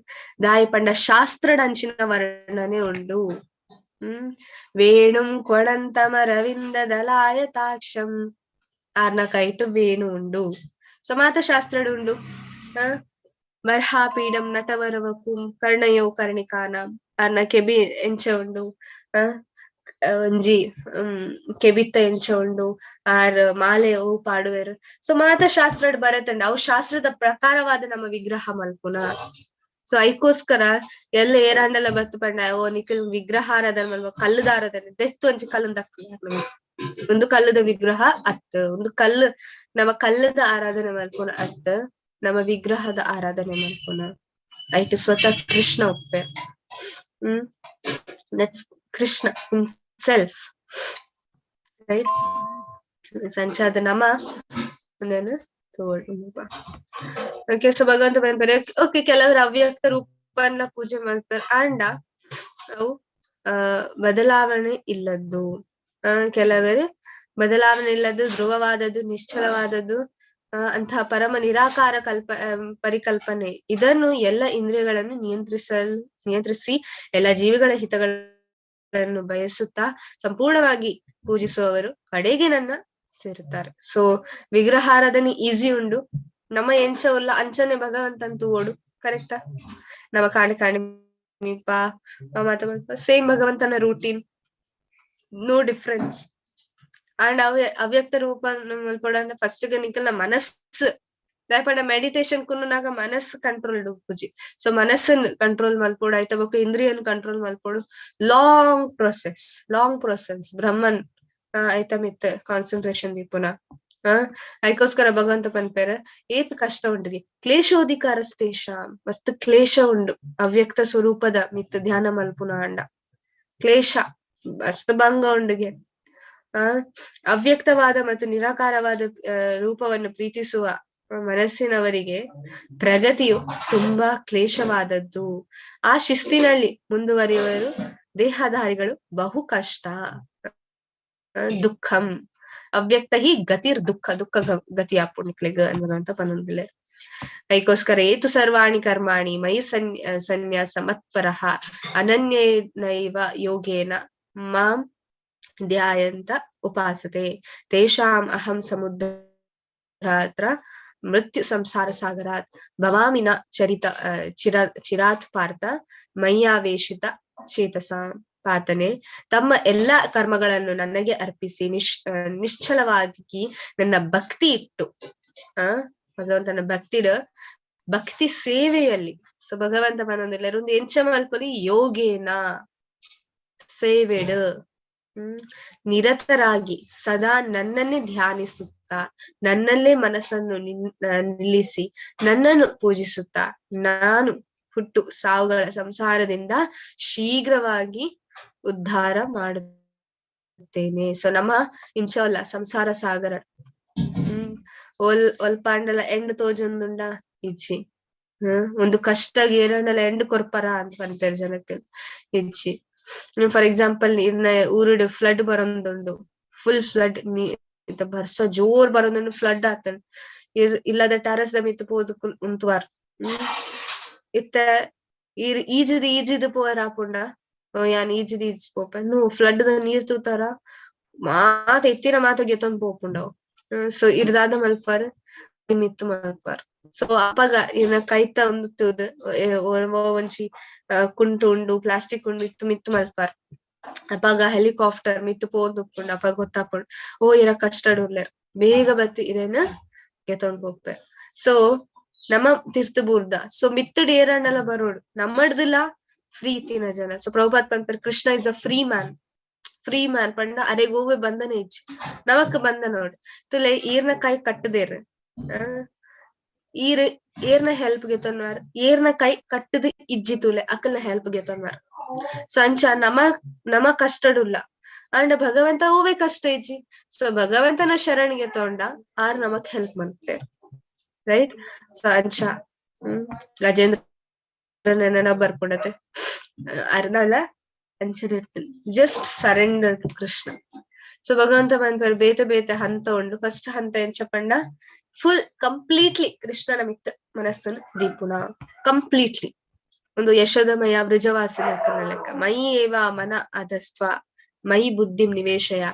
ದಾಯ ಪಂಡ ಶಾಸ್ತ್ರಡ್ ಅಂಚಿನ ವರ್ಣನೆ ಉಂಡು. ವೇಣುಂ ಕೊಡಂತಮ ರವಿಂದ ದಲಾಯತಾಕ್ಷಂ, ಆರ್ನ ಕೈಟು ವೇಣು ಉಂಡು. ಸೊ ಮಾತ ಶಾಸ್ತ್ರಡ್ ಉಂಡು. ಬರ್ಹಾಪೀಡಂ ನಟವರವಪುಂ ಕರ್ಣಯೋ ಕರ್ಣಿಕಾನ, ಆರ್ನ ಕೆಬಿ ಎಂಚ ಉಂಡು, ಒಂಜಿ ಕೆಬಿತ್ತ ಎಂಚ ಉಂಡು, ಆರ್ ಮಾಲೆ ಓ ಪಾಡುವೆರ್. ಸೊ ಮಾತ ಶಾಸ್ತ್ರಡ್ ಬರತಂಡ ಅವು ಶಾಸ್ತ್ರದ ಪ್ರಕಾರವಾದ ನಮ್ಮ ವಿಗ್ರಹ ಮಲ್ಪುನ. ಸೊ ಐಕೋಸ್ಕರ ಎಲ್ಲ ಏರಾಂಡಲ ಬತ್ತು ಪಂಡ, ಓ ನಿಖಲ್ ವಿಗ್ರಹಾರಾಧನೆ ಮಲ್ವ, ಕಲ್ಲುದ ಆರಾಧನೆ ದೆತ್ತು ಒಂಜಿ ಕಲ್ಲುನ್ ದಕ್ಕುನ. ಒಂದು ಕಲ್ಲುದ ವಿಗ್ರಹ ಅತ್, ಒಂದು ಕಲ್ಲು ನಮ್ಮ ಕಲ್ಲುದ ಆರಾಧನೆ ಮಲ್ಪುನ ಅತ್, ನಮ್ಮ ವಿಗ್ರಹದ ಆರಾಧನೆ ಮಲ್ಪುನ. ಐಟ್ ಸ್ವತಃ Krishna Uppe. That's Krishna himself, right? ಸಂಚಾದ ನಮ್ಮ ಒಂದೇನು. ಓಕೆ, ಸೊ ಭಗವಂತ ಬಂದ್ಪೇರೆ. ಓಕೆ, ಕೆಲವರು ಅವ್ಯಕ್ತ ರೂಪನ್ನ ಪೂಜೆ ಮಾಡ್ತಾರೆ. ಅಂಡ ಅವು ಬದಲಾವಣೆ ಇಲ್ಲದ್ದು. ಕೆಲವರು ಬದಲಾವಣೆ ಇಲ್ಲದ್ದು, ಧ್ರುವವಾದದ್ದು, ನಿಶ್ಚಲವಾದದ್ದು, ಅಂತಹ ಪರಮ ನಿರಾಕಾರ ಕಲ್ಪ ಪರಿಕಲ್ಪನೆ, ಇದನ್ನು ಎಲ್ಲ ಇಂದ್ರಿಯಗಳನ್ನು ನಿಯಂತ್ರಿಸಿ ಎಲ್ಲ ಜೀವಿಗಳ ಹಿತಗಳನ್ನು ಬಯಸುತ್ತಾ ಸಂಪೂರ್ಣವಾಗಿ ಪೂಜಿಸುವವರು ಕಡೆಗೆ ನನ್ನ ಸೇರುತ್ತಾರೆ. ಸೊ ವಿಗ್ರಹಾರಾಧನೆ ಈಸಿ ಉಂಡು. ನಮ್ಮ ಎಂಚ ಉಲ್ಲ ಅಂಚನೆ ಭಗವಂತನ್ ತೂವೊಡು, ಕರೆಕ್ಟಾ? ನಮ್ಮ ಕಾಣಿ ಕಾಣಿ ಮೀಪ ಮಾತ ಸೇಮ್ ಭಗವಂತನ ರೂಟೀನ್, ನೋ ಡಿಫ್ರೆನ್ಸ್. ಅಂಡ್ ಅವ್ಯಕ್ತ ರೂಪ ಮಲ್ಪೊಡಂಡ ಫಸ್ಟ್ ನಿಕಲ್ನ ಮನಸ್ಸು ದಾಯೆ ಮೆಡಿಟೇಷನ್ ಕುನ್ನುನಾಗ ಮನಸ್ಸು ಕಂಟ್ರೋಲ್ ಉಪ್ಪುಜಿ. ಸೊ ಮನಸ್ಸನ್ ಕಂಟ್ರೋಲ್ ಮಲ್ಪೊಡು, ಆಯ್ತ? ಬೊಕ್ಕ ಇಂದ್ರಿಯನ್ ಕಂಟ್ರೋಲ್ ಮಲ್ಪೊಡು. Long process, long process. ಬ್ರಹ್ಮನ್ ಆಯ್ತ ಮಿತ್ ಕಾನ್ಸಂಟ್ರೇಷನ್ ದೀಪುನ. ಐಕೋಸ್ಕರ ಭಗವಂತ ಪನ್ಪೇರ, ಏತ್ ಕಷ್ಟ ಉಂಡುಗೆ, ಕ್ಲೇಶೋಧಿಕಾರಸ್ತೇಶ, ಮಸ್ತ್ ಕ್ಲೇಶ ಉಂಡು ಅವ್ಯಕ್ತ ಸ್ವರೂಪದ ಮಿತ್ ಧ್ಯಾನ ಮಲ್ಪುನ ಅಂಡ. ಕ್ಲೇಶ ಮಸ್ತ್ ಭಂಗ ಉಂಡುಗೆ. ಅವ್ಯಕ್ತವಾದ ಮತ್ತು ನಿರಾಕಾರವಾದ ರೂಪವನ್ನು ಪ್ರೀತಿಸುವ ಮನಸ್ಸಿನವರಿಗೆ ಪ್ರಗತಿಯು ತುಂಬಾ ಕ್ಲೇಶವಾದದ್ದು. ಆ ಶಿಸ್ತಿನಲ್ಲಿ ಮುಂದುವರಿಯುವರು ದೇಹಧಾರಿಗಳು ಬಹು ಕಷ್ಟ. ದುಃಖಂ ಅವ್ಯಕ್ತ ಹಿ ಗತಿರ್ ದುಃಖ, ದುಃಖ ಗತಿ ಆಪುಣಿಕ್ಲೆಗ್ ಅನ್ನುವಂತ ಪನೊಂದಿಲ್ಲ. ಐಕೋಸ್ಕರ ಏತು ಸರ್ವಾಣಿ ಕರ್ಮಾಣಿ ಮಯಿ ಸನ್ಯಾಸ ಮತ್ಪರಃ ಅನನ್ಯನೈವ ಯೋಗೇನ ಮಾಂ ಧ್ಯಾಯಂತ ಉಪಾಸತೆ ತೇಷಾಂ ಅಹಂ ಸಮುದ್ರಾತ್ರ ಮೃತ್ಯು ಸಂಸಾರ ಸಾಗರಾತ್ ಭವಾಮಿ ನ ಚರಿತ ಚಿರ ಚಿರಾತ್ ಪಾರ್ಥ ಮಯ್ಯಾವೇಶಿತ ಚೇತಸಾಂ. ಪಾತನೆ, ತಮ್ಮ ಎಲ್ಲಾ ಕರ್ಮಗಳನ್ನು ನನಗೆ ಅರ್ಪಿಸಿ ನಿಶ್ಚಲವಾಗಿ ನನ್ನ ಭಕ್ತಿ ಇಟ್ಟು, ಭಗವಂತನ ಭಕ್ತಿಡ ಭಕ್ತಿ ಸೇವೆಯಲ್ಲಿ. ಸೊ ಭಗವಂತ ಬಂದೊಂದಿಲ್ಲ ಒಂದು ಎಂಚ ಮಲ್ಪಲಿ ಯೋಗೇನ ಸೇವೆಡ್ ನಿರತರಾಗಿ ಸದಾ ನನ್ನನ್ನೇ ಧ್ಯಾನಿಸುತ್ತಾ, ನನ್ನಲ್ಲೇ ಮನಸ್ಸನ್ನು ನಿಲ್ಲಿಸಿ ನನ್ನನ್ನು ಪೂಜಿಸುತ್ತಾ ನಾನು ಹುಟ್ಟು ಸಾವುಗಳ ಸಂಸಾರದಿಂದ ಶೀಘ್ರವಾಗಿ ಉದ್ಧಾರ ಮಾಡುತ್ತೇನೆ. ಸೊ ನಮ್ಮ ಇನ್ಶಾಲ್ಲ ಸಂಸಾರ ಸಾಗರ ಒಲ್ ಒಲ್ಪಾಂಡಲ ಎಂಡ್ ತೋಜೊಂದುಂಡ ಇಜ್ಜಿ. ಒಂದು ಕಷ್ಟ ಏರಂಡಲ ಎಂಡ್ ಕೊರ್ಪರ ಅಂತ ಪನ್ಪೇರ್ ಜನಕ್ಕೆ, ಇಜ್ಜಿ. ಫಾರ್ ಎಕ್ಸಾಂಪಲ್, ಇನ್ನ ಊರುಡು ಫ್ಲಡ್ ಬರೊಂದುಂಡು, ಫುಲ್ ಫ್ಲಡ್, ಬರ್ಸ ಜೋರ್ ಬರೊಂದುಂಡು, ಫ್ಲಡ್ ಆತಂಡ್. ಇಲ್ಲದ ಟೆರಸ್ ದ ಮಿತ್ತ್ ಪೋದು ಉಂತುವಾರ್. ಇತ್ತ ಈರ್ ಈಜುದು ಈಜುದು ಪೋಯೆರ್ ಆಪುಂಡ? ಯಾನ್ ಈಜುದು ಈಜ್ ಪೋಪೆ. ನೋ, ಫ್ಲಡ್ ದ ನೀರ್ ತೂತಾರ, ಮಾತ ಇತ್ತಿನ ಮಾತ ಗೆತೊಂದು ಪೋಪುಂಡವು. ಸೊ ಇರ್ ದಾದ ಮಲ್ಪರ್? ಮಿತ್ತ್ ಮಲ್ಪರ್. ಸೊ ಅಪಗ ಇರ್ನ ಕೈತ ಒಂದು ತೂದು ಒಂಜಿ ಕುಂಟು ಉಂಡು, ಪ್ಲಾಸ್ಟಿಕ್ ಉಂಡು, ಇತ್ತು ಮಿತ್ತ್ ಮಲ್ಪರ್. ಅಪಗ ಹೆಲಿಕಾಪ್ಟರ್ ಮಿತ್ತ್ ಪೋದು ಉಪ್ಪುಂಡು. ಅಪಗ ಗೊತ್ತಾಪುಂಡು, ಓ ಇರ ಕಷ್ಟಡ್ ಉಲ್ಲೆರ್, ಬೇಗ ಬತ್ತಿ ಇರೆನ್ ಗೆತೊಂದು ಪೋಪೆರ್. ಸೊ ನಮ್ಮ ತಿರ್ತ್ ಬೂರ್ದ. ಸೊ ಮಿತ್ತುಡ್ ಏರಂಡಲ ಬರೋಡು, ನಮ್ಮಡ್ದುಲ ಫ್ರೀ ಇತ್ತಿನ ಜನ. ಸೊ ಪ್ರಭುಪಾದ್ ಪನ್ಪೆರ್, Krishna is a free man. Free man ಪಂಡ ಅರೆಗ್ ಒವ್ವೆ ಬಂಧನ ಇಜ್ಜಿ, ನಮಕ್ ಬಂಧನ ಉಂಡು. ತುಲೆ ಈರ್ನ ಕೈ ಕಟ್ಟುದೇರ್, ಈರ್ ಏರ್ನ ಹೆಲ್ಪ್ ಗೆತೊನ್ವರ್? ಏರ್ನ ಕೈ ಕಟ್ಟುದು ಇಜ್ಜಿ ತುಲೆ, ಅಕಲ್ನ ಹೆಲ್ಪ್ ಗೆತೊನ್ವರ್. ಸೊ ಅಂಚ ನಮ ನಮ ಕಷ್ಟಡುಲ್ಲ ಅಂಡ ಭಗವಂತ ಒವ್ವೆ ಕಷ್ಟ ಇಜ್ಜಿ. ಸೊ ಭಗವಂತನ ಶರಣ್ ಗೆತೊಂಡ ಆರ್ ನಮಕ್ ಹೆಲ್ಪ್ ಮನ್ಪೇರ್, ರೈಟ್? ಸೊ ಅಂಚ ಗಜೇಂದ್ರ ಬರ್ಪುಂಡತೆ ಅರ್ನಲ ಅಂಚನೆ, just surrender to Krishna. So ಭಗವಂತ ಪನ್ಪೆರ್, ಬೇತೆ ಬೇತೆ ಹಂತ ಉಂಡು. ಫಸ್ಟ್ ಹಂತ ಎಂಚ ಪಂಡ, ಫುಲ್ ಕಂಪ್ಲೀಟ್ಲಿ ಕೃಷ್ಣನ ಮಿತ್ ಮನಸ್ಸನ್ನು ದೀಪುನ, ಕಂಪ್ಲೀಟ್ಲಿ. ಒಂದು ಯಶೋದಮಯ ವೃಜವಾಸಿನ ಲೆಕ್ಕ. ಮಯಿ ಏವ ಮನ ಅಧಸ್ತ್ವ ಮಯಿ ಬುದ್ಧಿಂ ನಿವೇಶಯ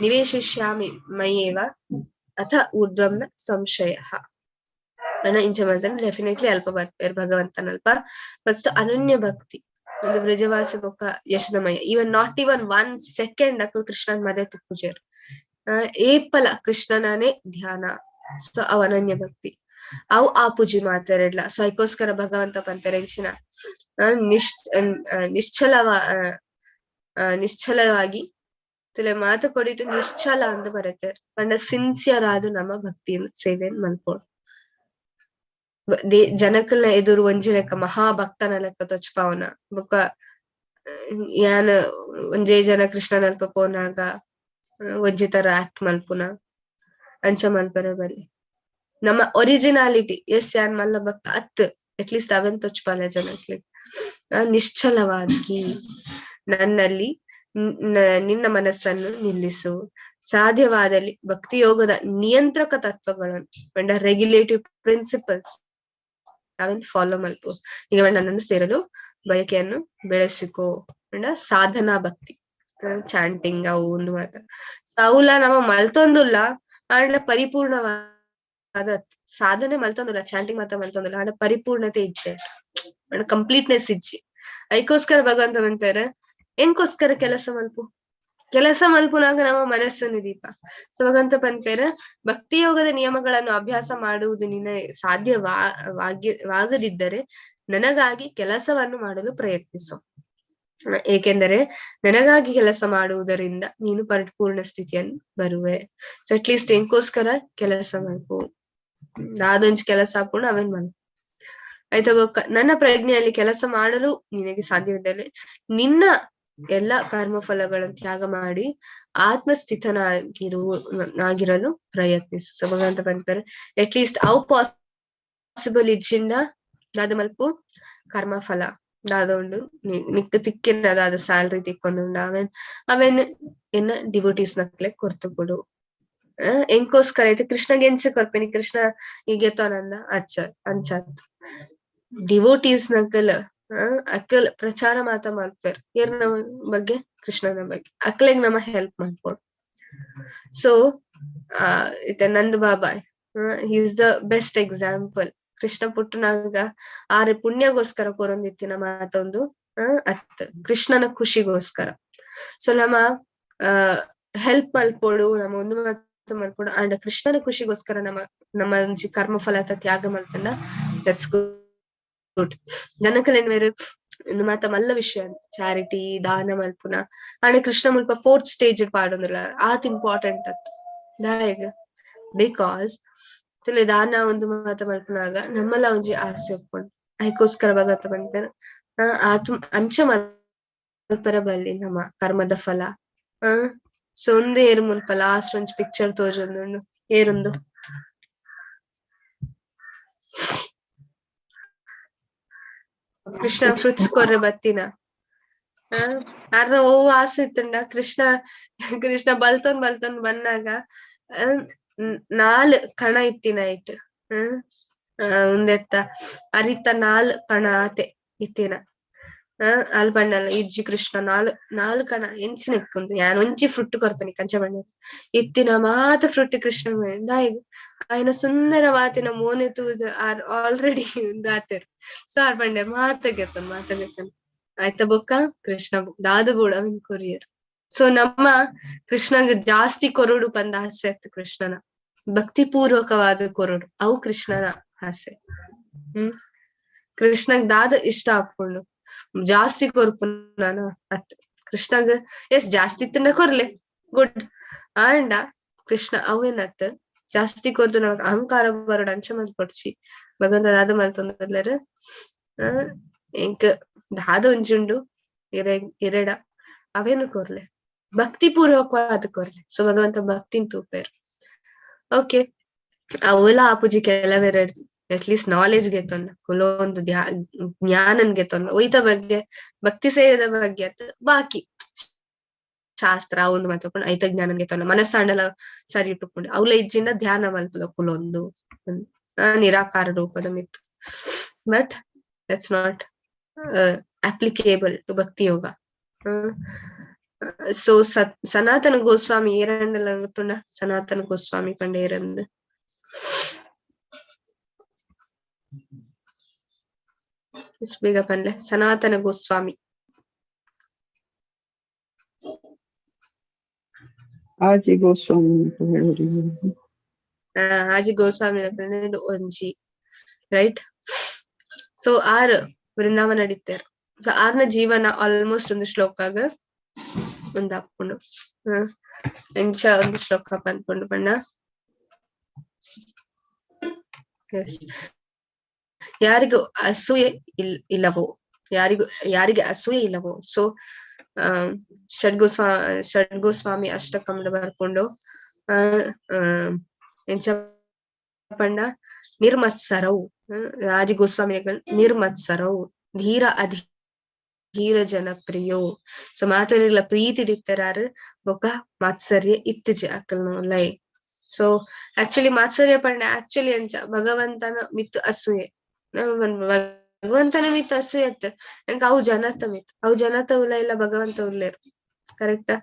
ನಿವೇಶಿಷ್ಯಾಮಿ ಮಯಿ ಏವ ಅಥ ಊರ್ಧ್ವಂ ನ ಸಂಶಯ. ಅಣ್ಣ ಇಂಚ ಮಲ್ತಂಡ ಡೆಫಿನೆಟ್ಲಿ ಅಲ್ಪ ಬರ್ಪೇರ್ ಭಗವಂತನಲ್ಪ. ಫಸ್ಟ್ ಅನನ್ಯ ಭಕ್ತಿ. ಒಂದು ವೃಜವಾಸಿ ಬೊಕ್ಕ ಯಶೋದಮಯ್ಯ, even not even one second ಅಕುಲು ಕೃಷ್ಣನ್ ಮದೆ ತುಪ್ಪುಜೆರ್. ಏಪಲ ಕೃಷ್ಣನೇ ಧ್ಯಾನ. ಸೊ ಅವ ಅನನ್ಯ ಭಕ್ತಿ. ಅವು ಆಪುಜಿ ಮಾತೆರೆಡ್ಲ. ಸೊ ಐಕೋಸ್ಕರ ಭಗವಂತ ಪನ್ಪೆರ್ ಎಂಚಿನ ನಿಶ್ಚಲವ ನಿಶ್ಚಲವಾಗಿ ತುಲೆ ಮಾತ ಕೊಡಿತು ನಿಶ್ಚಲ ಅಂದ್ ಬರೆತೆರ್. ಪಂಡ ಸಿನ್ಸಿಯರ್ ಆದ್ ನಮ್ಮ ಭಕ್ತಿಯನ್ನು ಸೇವೆನ್ ಮಲ್ಪೊಡು. ಜನಕಲ್ನ ಎದುರು ಒಂಜಿ ಲೆಕ್ಕ ಮಹಾಭಕ್ತನ ಲೆಕ್ಕ ತೊಚ್ಪಾವನ ಬೊಕ್ಕ ಯಾನ್ ಒಂಜೇ ಜನ ಕೃಷ್ಣನಲ್ಪ ಪೋನಾಗ ಒಂಜಿ ತರ ಆಕ್ಟ್ ಮಲ್ಪುನ ಅಂಚ ಮಲ್ಪರೆ ಬಲ್ಲಿ. ನಮ್ಮ ಒರಿಜಿನಾಲಿಟಿ ಎಸ್ ಯಾನ್ ಮಲ್ಲ ಭಕ್ತ ಅತ್ ಅಟ್ಲೀಸ್ಟ್ ಅವೆನ್ ತೊಚ್ಪಾಲೆ ಜನಕ್ಲೆಗ್. ನಿಶ್ಚಲವಾಗಿ ನನ್ನಲ್ಲಿ ನಿನ್ನ ಮನಸ್ಸನ್ನು ನಿಲ್ಲಿಸು. ಸಾಧ್ಯವಾದಲ್ಲಿ ಭಕ್ತಿ ಯೋಗದ ನಿಯಂತ್ರಕ ತತ್ವಗಳನ್ನು ಪಂಡ ರೆಗ್ಯುಲೇಟಿವ್ ಪ್ರಿನ್ಸಿಪಲ್ಸ್ ಅವೆನ್ ಫಾಲೋ ಮಲ್ಪು. ಈಗ ನನ್ನನ್ನು ಸೇರಲು ಬಯಕೆಯನ್ನು ಬೆಳೆಸಿಕೋ ಪಂಡ ಸಾಧನಾ ಭಕ್ತಿ, ಚಾಂಟಿಂಗ್ ಅವು ಒಂದು ಮಾತ ಅವುಲ ನಮ್ಮ ಮಲ್ತೊಂದುಲ್ಲ ಆಂಡ ಪರಿಪೂರ್ಣವಾದ ಸಾಧನೆ ಮಲ್ತೊಂದುಲ್ಲ, ಚಾಂಟಿಂಗ್ ಮಾತ ಮಲ್ತೊಂದುಲ್ಲ ಆಂಡ ಪರಿಪೂರ್ಣತೆ ಇಜ್ಜೆ ಪಂಡ ಕಂಪ್ಲೀಟ್ನೆಸ್ ಇಜ್ಜಿ. ಐಕೋಸ್ಕರ ಭಗವಂತ ಪನ್ಪೆರ್ ಎಂಕೋಸ್ಕರ ಕೆಲಸ ಮಲ್ಪು, ಕೆಲಸ ಮಲ್ಪುನಾಗ ನಮ್ಮ ಮನಸ್ಸನ್ನು ದೀಪ. ಸೊ ಭಗವಂತ ಪನ್ಪೆರ್ ಭಕ್ತಿ ಯೋಗದ ನಿಯಮಗಳನ್ನು ಅಭ್ಯಾಸ ಮಾಡುವುದು ನಿನ್ನ ಸಾಧ್ಯವಾಗದಿದ್ದರೆ ನನಗಾಗಿ ಕೆಲಸವನ್ನು ಮಾಡಲು ಪ್ರಯತ್ನಿಸು, ಏಕೆಂದರೆ ನನಗಾಗಿ ಕೆಲಸ ಮಾಡುವುದರಿಂದ ನೀನು ಪರಿಪೂರ್ಣ ಸ್ಥಿತಿಯನ್ನು ಬರುವೆ. ಸೊ ಅಟ್ಲೀಸ್ಟ್ ಎಂಕೋಸ್ಕರ ಕೆಲಸ ಮಲ್ಪು, ದಾದೊಂಜಿ ಕೆಲಸ ಹಾಕೊಂಡು ಅವೇನ್ ಮಲ್ಪು ಆಯ್ತಾ. ಬೊಕ್ಕ ನನ್ನ ಪ್ರಜ್ಞೆಯಲ್ಲಿ ಕೆಲಸ ಮಾಡಲು ನಿನಗೆ ಸಾಧ್ಯವಿದ್ದರೆ ನಿನ್ನ ಎಲ್ಲ ಕರ್ಮಫಲಗಳನ್ನು ತ್ಯಾಗ ಮಾಡಿ ಆತ್ಮಸ್ಥಿತನಾಗಿರಲು ಪ್ರಯತ್ನಿಸು. ಸೊ ಭಗವಂತ ಪನ್ಪೆರ್ ಅಟ್ಲೀಸ್ಟ್ ಅವು ಪಾಸಿಬಲ್ ಇಜ್ಜಿಂಡ ದಾದ ಮಲ್ಪು ಕರ್ಮಫಲ ದಾದ ಉಂಡು ನಿಕ್ ತಿಕ್ಕಿನ ದಾದ ಸ್ಯಾಲ್ರಿ ತಿಕ್ಕೊಂದುಂಡು ಅವೆನ್ ಅವೆನ್ ಎನ್ನ ಡಿವೋಟೀಸ್ ನಕ್ಲೆ ಕೊರ್ತು ಕೊಡು. ಎಂಕೋಸ್ಕರ ಐತೆ ಕೃಷ್ಣಗೆ ಎಂಚ ಕೊರ್ಪೆನಿ ಕೃಷ್ಣ ಈಗೆತ್ತೋನಂದ ಅಚ್ಚ ಅಂಚಾತ್ ಡಿವೋಟೀಸ್ ನಕಲ್ ಅಕ್ಕಲ್ ಪ್ರಚಾರ ಮಾತ ಮಲ್ಪೆರ್ ಏರ್ ನಮ್ಮ ಬಗ್ಗೆ ಕೃಷ್ಣನ ಬಗ್ಗೆ ಅಕ್ಲೆಗ್ ನಮ್ಮ ಹೆಲ್ಪ್ ಮಾಡ್ಕೊಡು. ಸೊ ಇತ್ತೆ Nand Baba is the best example. Krishna ಪುಟ್ಟನಾಗ ಆರೆ ಪುಣ್ಯಗೋಸ್ಕರ ಕೊರೊಂದಿತ್ತಿನ ಮಾತೊಂದು ಅತ್ ಕೃಷ್ಣನ ಖುಷಿಗೋಸ್ಕರ. ಸೊ ನಮ್ಮ ಹೆಲ್ಪ್ ಮಲ್ಪೊಡು, ನಮ್ಮ ಒಂದು ಮಾತು ಮಲ್ಪೊಡು ಅಂಡ್ ಕೃಷ್ಣನ ಖುಷಿಗೋಸ್ಕರ ನಮ್ಮ ನಮ್ಮ ಒಂಜಿ ಕರ್ಮಫಲ ತ್ಯಾಗ ಮಲ್ಪಂಡ that's good. ಜನಕಲೆನ್ ವೇರು ಇಂದು ಮಾತ ಮಲ್ಲ ವಿಷಯ ಚಾರಿಟಿ ದಾನ ಮಲ್ಪುನ ಅಂಡ್ ಕೃಷ್ಣ ಮುಲ್ಪ ಫೋರ್ತ್ ಸ್ಟೇಜ್ ಪಾಡೊಂದುಲ್ಲ ಆತ್ ಇಂಪಾರ್ಟೆಂಟ್ ಅತ್ ದಾಯೆಗ್ because ತುಲೆ ದಾನ ಒಂದು ಮಾತ ಮಲ್ಪುನಾಗ ನಮ್ಮಲ ಒಂಜಿ ಆಸೆ ಉಪ್ಪುಂಡು ಐಕೋಸ್ಕರ ಭಗವಂತ ಪನ್ಪೆರ್ ಆತ್ ಅಂಚ ಮಲ್ಪರ ಬಲ್ಲಿ ನಮ್ಮ ಕರ್ಮದ ಫಲ. ಸೊ ಒಂದೇ ಏರು ಮುಲ್ಪ ಲಾಸ್ಟ್ ಒಂಜಿ ಪಿಕ್ಚರ್ ತೋಜೊಂದುಂಡು ಏರುಂದು ಕೃಷ್ಣ ಫ್ರೂಟ್ಸ್ ಕೊರ್ರೆ ಬತ್ತಿನ ಆರ್ನ ಓ ಆಸೆ ಇತ್ತುಂಡ ಕೃಷ್ಣ ಕೃಷ್ಣ ಬಲ್ತೊಂದ್ ಬಲ್ತೊಂದ್ ಬನ್ನಾಗ ನಾಲ್ ಕಣ ಇತ್ತಿನ ಐಟ್ ಉಂದೆತ್ತ ಅರಿತ ನಾಲ್ ಕಣ ಆತೆ ಇತ್ತಿನ ಅಲ್ ಬಣ್ಣಲ್ಲ ಇಜ್ಜಿ ಕೃಷ್ಣ ನಾಲ್ ನಾಲ್ ಕಣ ಎಂಚಿನ ಇಕ್ಕುಂದು ಯಾನ್ ಒಂಜಿ ಫ್ರೂಟ್ ಕೊರ್ಪನಿ ಕಂಚ ಬಣ್ಣ ಇತ್ತಿನ ಮಾತ ಫ್ರೂಟ್ ಕೃಷ್ಣ ದಾಯೆಗ್ ಆಯ್ನ ಸುಂದರವಾತಿನ ಮೋನೆ ತೂದು ಆರ್ ಆಲ್ರೆಡಿ ದಾತೆರ್. ಸೊ ಆರ್ ಪಂಡೆರ್ ಮಾತ ಗೆತ್ತನ್ ಮಾತ ಗೆತ್ತನ್ ಆಯ್ತ ಬೊಕ್ಕ ಕೃಷ್ಣ ದಾದ ಬೋಡ ಅವೆನ್ ಕೊರಿಯರ್. ಸೊ ನಮ್ಮ ಕೃಷ್ಣಗ್ ಜಾಸ್ತಿ ಕೊರಡು ಪಂದ ಆಸೆ ಆಯ್ತು ಕೃಷ್ಣನ ಭಕ್ತಿ ಪೂರ್ವಕವಾದ ಕೊರಡು ಅವು ಕೃಷ್ಣನ ಆಸೆ. ಕೃಷ್ಣಗ್ ದಾದ ಇಷ್ಟ ಆಪುಂಡು ಜಾಸ್ತಿ ಕೊರ್ಪು ನಾನು ಅತ್ ಕೃಷ್ಣಗ್ ಎಸ್ ಜಾಸ್ತಿ ಇತ್ತಂಡ ಕೊರ್ಲೆ ಗುಡ್ ಆಂಡ ಕೃಷ್ಣ ಅವೇನತ್ ಜಾಸ್ತಿ ಕೊರ್ದು ನಮಗ್ ಅಹಂಕಾರ ಬರೋಡು ಅಂಚ ಮಲ್ಪೊಡ್ಚಿ ಭಗವಂತ ದಾದ ಮಲ್ತೊಂದುಲ್ಲೆರ್ ಎಂಕ್ ದಾದ ಒಂಜಿ ಉಂಡು ಇರೆಡ ಅವೇನು ಕೊರ್ಲೆ ಭಕ್ತಿ ಪೂರ್ವಕವಾದ ಕೊರ್ಲೆ. ಸೊ ಭಗವಂತ ಭಕ್ತಿನ್ ತೂಪೆರ್. ಓಕೆ ಅವೆಲ್ಲ ಆಪುಜಿ ಕೆಲವೆರಡ್ ಅಟ್ಲೀಸ್ಟ್ ನಾಲೆಜ್ ಗೆತ್ತೊನ್ನ ಕುಲೊಂದು ಜ್ಞಾನನ್ ಗೆತ್ತೊನ್ನ ಒಯ್ತ ಬಗ್ಗೆ ಭಕ್ತಿ ಸೇವೆದ ಬಗ್ಗೆ ಅತ್ ಬಾಕಿ ಶಾಸ್ತ್ರ ಒಂದು ಮಾತಾಡ್ಕೊಂಡು ಐತ ಜ್ಞಾನನ್ ಗೆತ್ತೊನ್ನ ಮನಸ್ಸಾಂಡಲ ಸರಿ ಇಟ್ಟುಕೊಂಡು ಅವ್ಲ ಇಜ್ಜಿಂದ ಧ್ಯಾನ ಮಲ್ಪುಲ ಕುಲೊಂದು ನಿರಾಕಾರ ರೂಪದ ಮಿತ್ತು. But that's not applicable to bhakti yoga. So Sanatana Goswami ಏರಂಡಲ ಗೊತ್ತುಂಡ ಸನಾತನ ಗೋಸ್ವಾಮಿ ಪಂಡ ಏರಂದ್ ಬೇಗ ಪನ್ಲೆ ಸನಾತನ ಗೋಸ್ವಾಮಿ ಆಜಿ ಗೋಸ್ವಾಮಿ ಅಂತ ಹೇಳೋರಿ. ಆಜಿ ಗೋಸ್ವಾಮಿ ಒಂಜಿ, ರೈಟ್? ಸೊ ಆರ್ ವೃಂದಾವನ ಇತ್ತೆರ್. ಸೊ ಆರ್ನ ಜೀವನ ಆಲ್ಮೋಸ್ಟ್ ಒಂದು ಶ್ಲೋಕಾಗ ಒಂದಾಪುಂಡು. ಎಂಚ ಒಂದು ಶ್ಲೋಕ ಪನ್ಪುಂಡು ಪಂಡ, ಯಾರಿಗೂ ಅಸೂಯೆ ಇಲ್ಲವೋ, ಯಾರಿಗೆ ಅಸೂಯೆ ಇಲ್ಲವೋ. ಸೊ ಷಡ್ಗೋಸ್ವಾಮಿ ಅಷ್ಟಕಂಡ್ ಬರ್ಕೊಂಡು ಎಂಚ ಪಂಡ ನಿರ್ಮತ್ಸರವು, ರಾಜ ಗೋಸ್ವಾಮಿಗಳು ನಿರ್ಮತ್ಸರವು ಧೀರ ಅಧೀರ ಜನಪ್ರಿಯೋ. ಸೊ ಮಾತರಿಗಳ ಪ್ರೀತಿ ಇತ್ತರಾರು ಬೊಕ ಮಾತ್ಸರ್ಯ ಇತ್ತಜೆ ಅಕಲ್ನ ಲೈ. ಸೊ ಆಕ್ಚುಲಿ ಮಾತ್ಸರ್ಯ ಪಂಡ ಆಕ್ಚುಲಿ ಎಂಚ ಭಗವಂತನ ಮಿತ್ತು ಅಸೂಯೆ, ಭಗವಂತನ ಮಿತ್ತು ಅಸೂಯೆ ಅತ್ತ ನಂಗೆ ಅವು ಜನತ ಮಿತ್ತು, ಅವು ಜನತ ಉಲ್ಲ ಇಲ್ಲ ಭಗವಂತ ಉಲ್ಲೇರು, ಕರೆಕ್ಟಾ?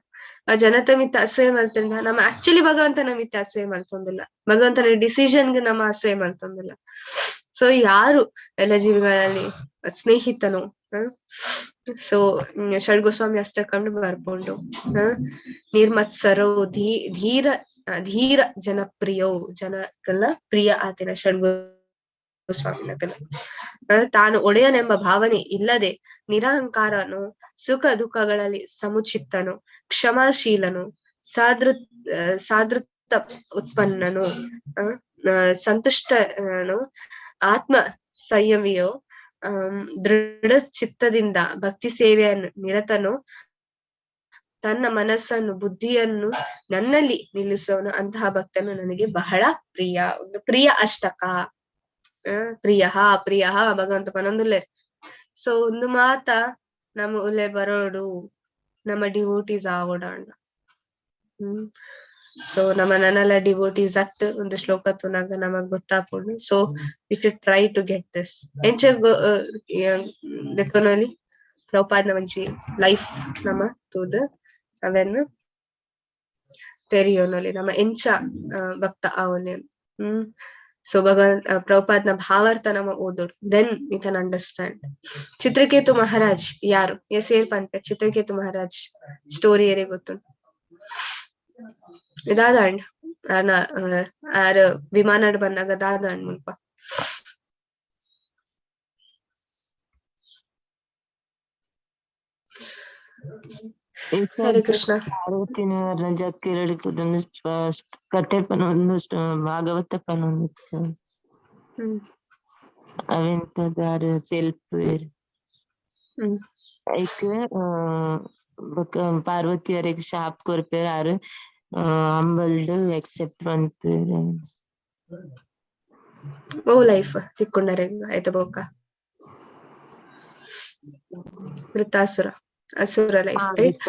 ಆ ಜನತ ಮಿತ್ತ ಅಸೂಯೆ ಮಲ್ತಂಡ ನಮ್ಮ ಆಕ್ಚುಲಿ ಭಗವಂತನ ಮಿತ್ತ ಅಸೂಯೆ ಮಲ್ತೊಂದಿಲ್ಲ, ಭಗವಂತನ ಡಿಸಿಷನ್ಗೆ ನಮ್ಮ ಅಸೂಯೆ ಮಲ್ತೊಂದಿಲ್ಲ. ಸೊ ಯಾರು ಎಲ್ಲ ಜೀವಿಗಳಲ್ಲಿ ಸ್ನೇಹಿತನು, ಸೊ ಷಡ್ಗೋಸ್ವಾಮಿ ಅಷ್ಟಕಂಡು ಬರ್ಕೊಂಡು ನಿರ್ಮತ್ಸರೋ ಧೀರ ಧೀರ ಜನಪ್ರಿಯೋ, ಜನಕಲ್ಲ ಪ್ರಿಯ ಆತಿನ ಷಡ್ಗೋಸ್ವಾಮಿನಕಲ್ಲ. ತಾನು ಒಡೆಯನೆಂಬ ಭಾವನೆ ಇಲ್ಲದೆ ನಿರಹಂಕಾರನು, ಸುಖ ದುಃಖಗಳಲ್ಲಿ ಸಮುಚಿತ್ತನು, ಕ್ಷಮಾಶೀಲನು, ಸಾದೃತ ಉತ್ಪನ್ನನು, ಸಂತುಷ್ಟನು, ಆತ್ಮ ಸಂಯಮಿಯೋ, ದೃಢ ಚಿತ್ತದಿಂದ ಭಕ್ತಿ ಸೇವೆಯನ್ನು ನಿರತನು, ತನ್ನ ಮನಸ್ಸನ್ನು ಬುದ್ಧಿಯನ್ನು ನನ್ನಲ್ಲಿ ನಿಲ್ಲಿಸೋನು, ಅಂತಹ ಭಕ್ತನು ನನಗೆ ಬಹಳ ಪ್ರಿಯ. ಒಂದು ಪ್ರಿಯ ಅಷ್ಟಕ, ಪ್ರಿಯ ಪ್ರಿಯ ಭಗವಂತ ಪನೊಂದುಲ್ಲೆ. ಸೊ ಒಂದು ಮಾತ ನಮ್ಮ ಉಲ್ಲೆ ಬರೋಡು, ನಮ್ಮ ಡಿವೋಟೀಸ್ ಆವೋಡಾಂಡ. ಸೊ ನಮ್ಮ ನನ್ನೆಲ್ಲ ಡಿವೋಟೀಸ್ ಅತ್ ಒಂದು ಶ್ಲೋಕ ತುನಾಗ ನಮಗ್ ಗೊತ್ತಾಪುಂಡು. So we should try to get this. ಎಂಚ ದೆಕೊನೊಲಿ ಪ್ರಭುಪಾದ್ನ ಒಂಜಿ ಲೈಫ್ ನಮ್ಮ ತೂದು ಅವೆನ್ ತೆರಿಯೋನೊಲಿ ನಮ್ಮ ಎಂಚ ಭಕ್ತ ಆವೊಲಿ. ಸೊ ಭಗವಂತ ಪ್ರಭುಪಾದ್ನ ಭಾವಾರ್ಥ ನಮ್ಮ ಓದೋಡು, then you can understand. Chitraketu Maharaj ಯಾರು? ಎಸ್ ಏರ್ ಪನ್ಪೆ ಚಿತ್ರಕೇತು ಮಹಾರಾಜ್ ಸ್ಟೋರಿ ಏರೇ ಗೊತ್ತುಂಟು? ಇದಾದ ಆರ್ ವಿಮಾನಡ್ ಬಂದಾಗ ದಾದ ಮುಲ್ಪ ಹರೇ ಕೃಷ್ಣ. ಕತೆ ಪನೊಂದು ಭಾಗವತ ಪನೊಂದು ಅವೆಂತದಾರ್ ತೆಲ್ಪುವೆರ್. ಐಕ್ ಬೊಕ ಪಾರ್ವತಿ ಅರೆಗ್ ಶಾಪ್ ಕೊರ್ಪೆರ್, ಆರ್ ಹಂಬಲ್ಡ್ ಎಕ್ಸೆಪ್ಟ್ ಮನ್ಪುವೆರ್. ಓ ಲೈಫ್ ತಿಕ್ಕೊಂಡರೆ ಆಯ್ತ ಬೊಕ್ಕ ವೃತ್ತಾಸುರ ಅಸುರ ಲೈಫ್, ರೈಟ್?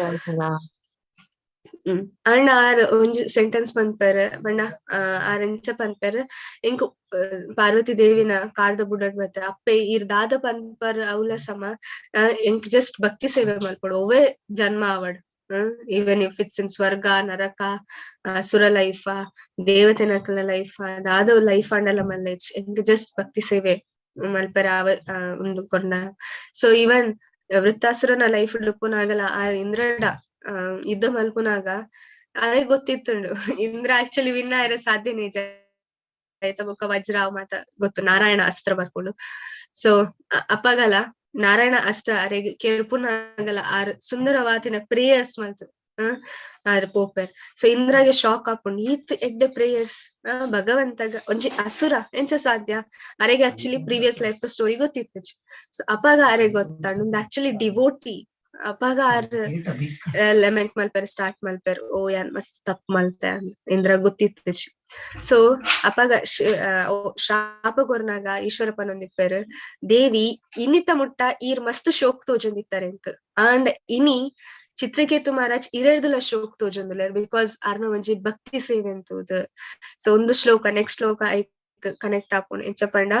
ಅಂಡ್ ಆರ್ ಒಂಜಿ ಸೆಂಟೆನ್ಸ್ ಪನ್ಪೆರ್ ಪಂಡ ಆರ್ ಎಂಚ ಪನ್ಪೆರ್, ಎಂಕ್ ಪಾರ್ವತಿ ದೇವಿನ ಕಾರ್ದ ಬುಡಡ್ ಬತ್ತೆ ಅಪ್ಪೆ ಈರ್ ದಾದ ಪನ್ಪರ್ ಅವ್ಲ ಸಮ, ಎಂಕ್ ಜಸ್ಟ್ ಭಕ್ತಿ ಸೇವೆ ಮಲ್ಪೊಡು, ಒವ್ವೇ ಜನ್ಮ ಆವಡ್, ಈವನ್ if it's in ಸ್ವರ್ಗ ನರಕ ಅಸುರ ಲೈಫ್ ದೇವತೆನಕಲ್ನ ಲೈಫ್ ದಾದ ಲೈಫ್ ಅಂಡಲ ಮಲ್ಲೆಚ್ ಎಂಕ್ ಜಸ್ಟ್ ಭಕ್ತಿ ಸೇವೆ ಮಲ್ಪೆರೆ ಆವ ಉಂದು ಕೊರ್ನ. ಸೊ ಈವನ್ ವೃತ್ತಾಸುರನ ಲೈಫ್ ಡುಪ್ಪುನಾಗಲ ಆ ಇಂದ್ರಡ ಯುದ್ಧ ಮಲ್ಪುನಾಗ ಅರೆ ಗೊತ್ತಿತ್ತುಂಡು ಇಂದ್ರ ಆಕ್ಚುಲಿ ವಿನ್ ಆಯ್ರೆ ಸಾಧ್ಯ ನಿಜ ಆಯ್ತ ಬೊಕ್ಕ ವಜ್ರ ಮಾತ ಗೊತ್ತು ನಾರಾಯಣ ಅಸ್ತ್ರ ಬರ್ಕೊಂಡು. ಸೊ ಅಪ್ಪಗಲ ನಾರಾಯಣ ಅಸ್ತ್ರ ಅರೆಗ್ ಕೆರ್ಪುನಾಗಲ ಆರ್ ಸುಂದರವಾತಿನ ಪ್ರೇಯರ್ಸ್ ಮಲ್ತು ಆರ್ ಪೋಪೆರ್. ಸೊ ಇಂದ್ರಾಗೆ ಶಾಕ್ ಆಪುಂಡು, ಈತ್ ಎಡ್ಡೆ ಪ್ರೇಯರ್ಸ್ ಭಗವಂತಗ ಒಂಜಿ ಅಸುರ ಎಂಚ ಸಾಧ್ಯ? ಅರೆಗೆ ಆಕ್ಚುಲಿ ಪ್ರೀವಿಯಸ್ ಲೈಫ್ ಸ್ಟೋರಿ ಗೊತ್ತಿತ್ತು. ಸೊ ಅಪ್ಪಾಗ ಅರೆ ಗೊತ್ತಾಂಡು ಉಂದು ಆಕ್ಚುಲಿ ಡಿವೋಟಿ. ಅಪ್ಪಾಗ ಆರ್ ಲೆಮೆಂಟ್ ಮಲ್ಪೆರ್ ಸ್ಟಾರ್ಟ್ ಮಲ್ಪೆರ್, ಓ ಯಾನ್ ಮಸ್ತ್ ತಪ್ಪು ಮಲ್ತೆ ಇಂದ್ರ ಗೊತ್ತಿತ್ತು. ಸೊ ಅಪ್ಪಾಗ ಶಾಪ ಕೊರ್ನಾಗ ಈಶ್ವರ ಪನೊಂದಿಪ್ಪೆರ್, ದೇವಿ ಇನ್ನಿತ ಮುಟ್ಟ ಈರ್ ಮಸ್ತ್ ಶೋಕ್ ತೋಜೊಂದಿತ್ತಾರೆ ಎಂಕ್, ಅಂಡ್ ಇನಿ ಚಿತ್ರಕೇತು ಮಹಾರಾಜ್ ಇರೆರ್ದುಲ ಶೋಕ್ ತೋಜೊಂದುಲ್ಲೆರ್, because ಆರ್ನ ಒಂಜಿ ಭಕ್ತಿ ಸೇವೆ ಅಂತೂದು. ಸೊ ಒಂದು ಶ್ಲೋಕ ನೆಕ್ಸ್ಟ್ ಶ್ಲೋಕ ಐಕ್ ಕನೆಕ್ಟ್ ಆಪುಂಡು. ಎಂಚ ಪಂಡ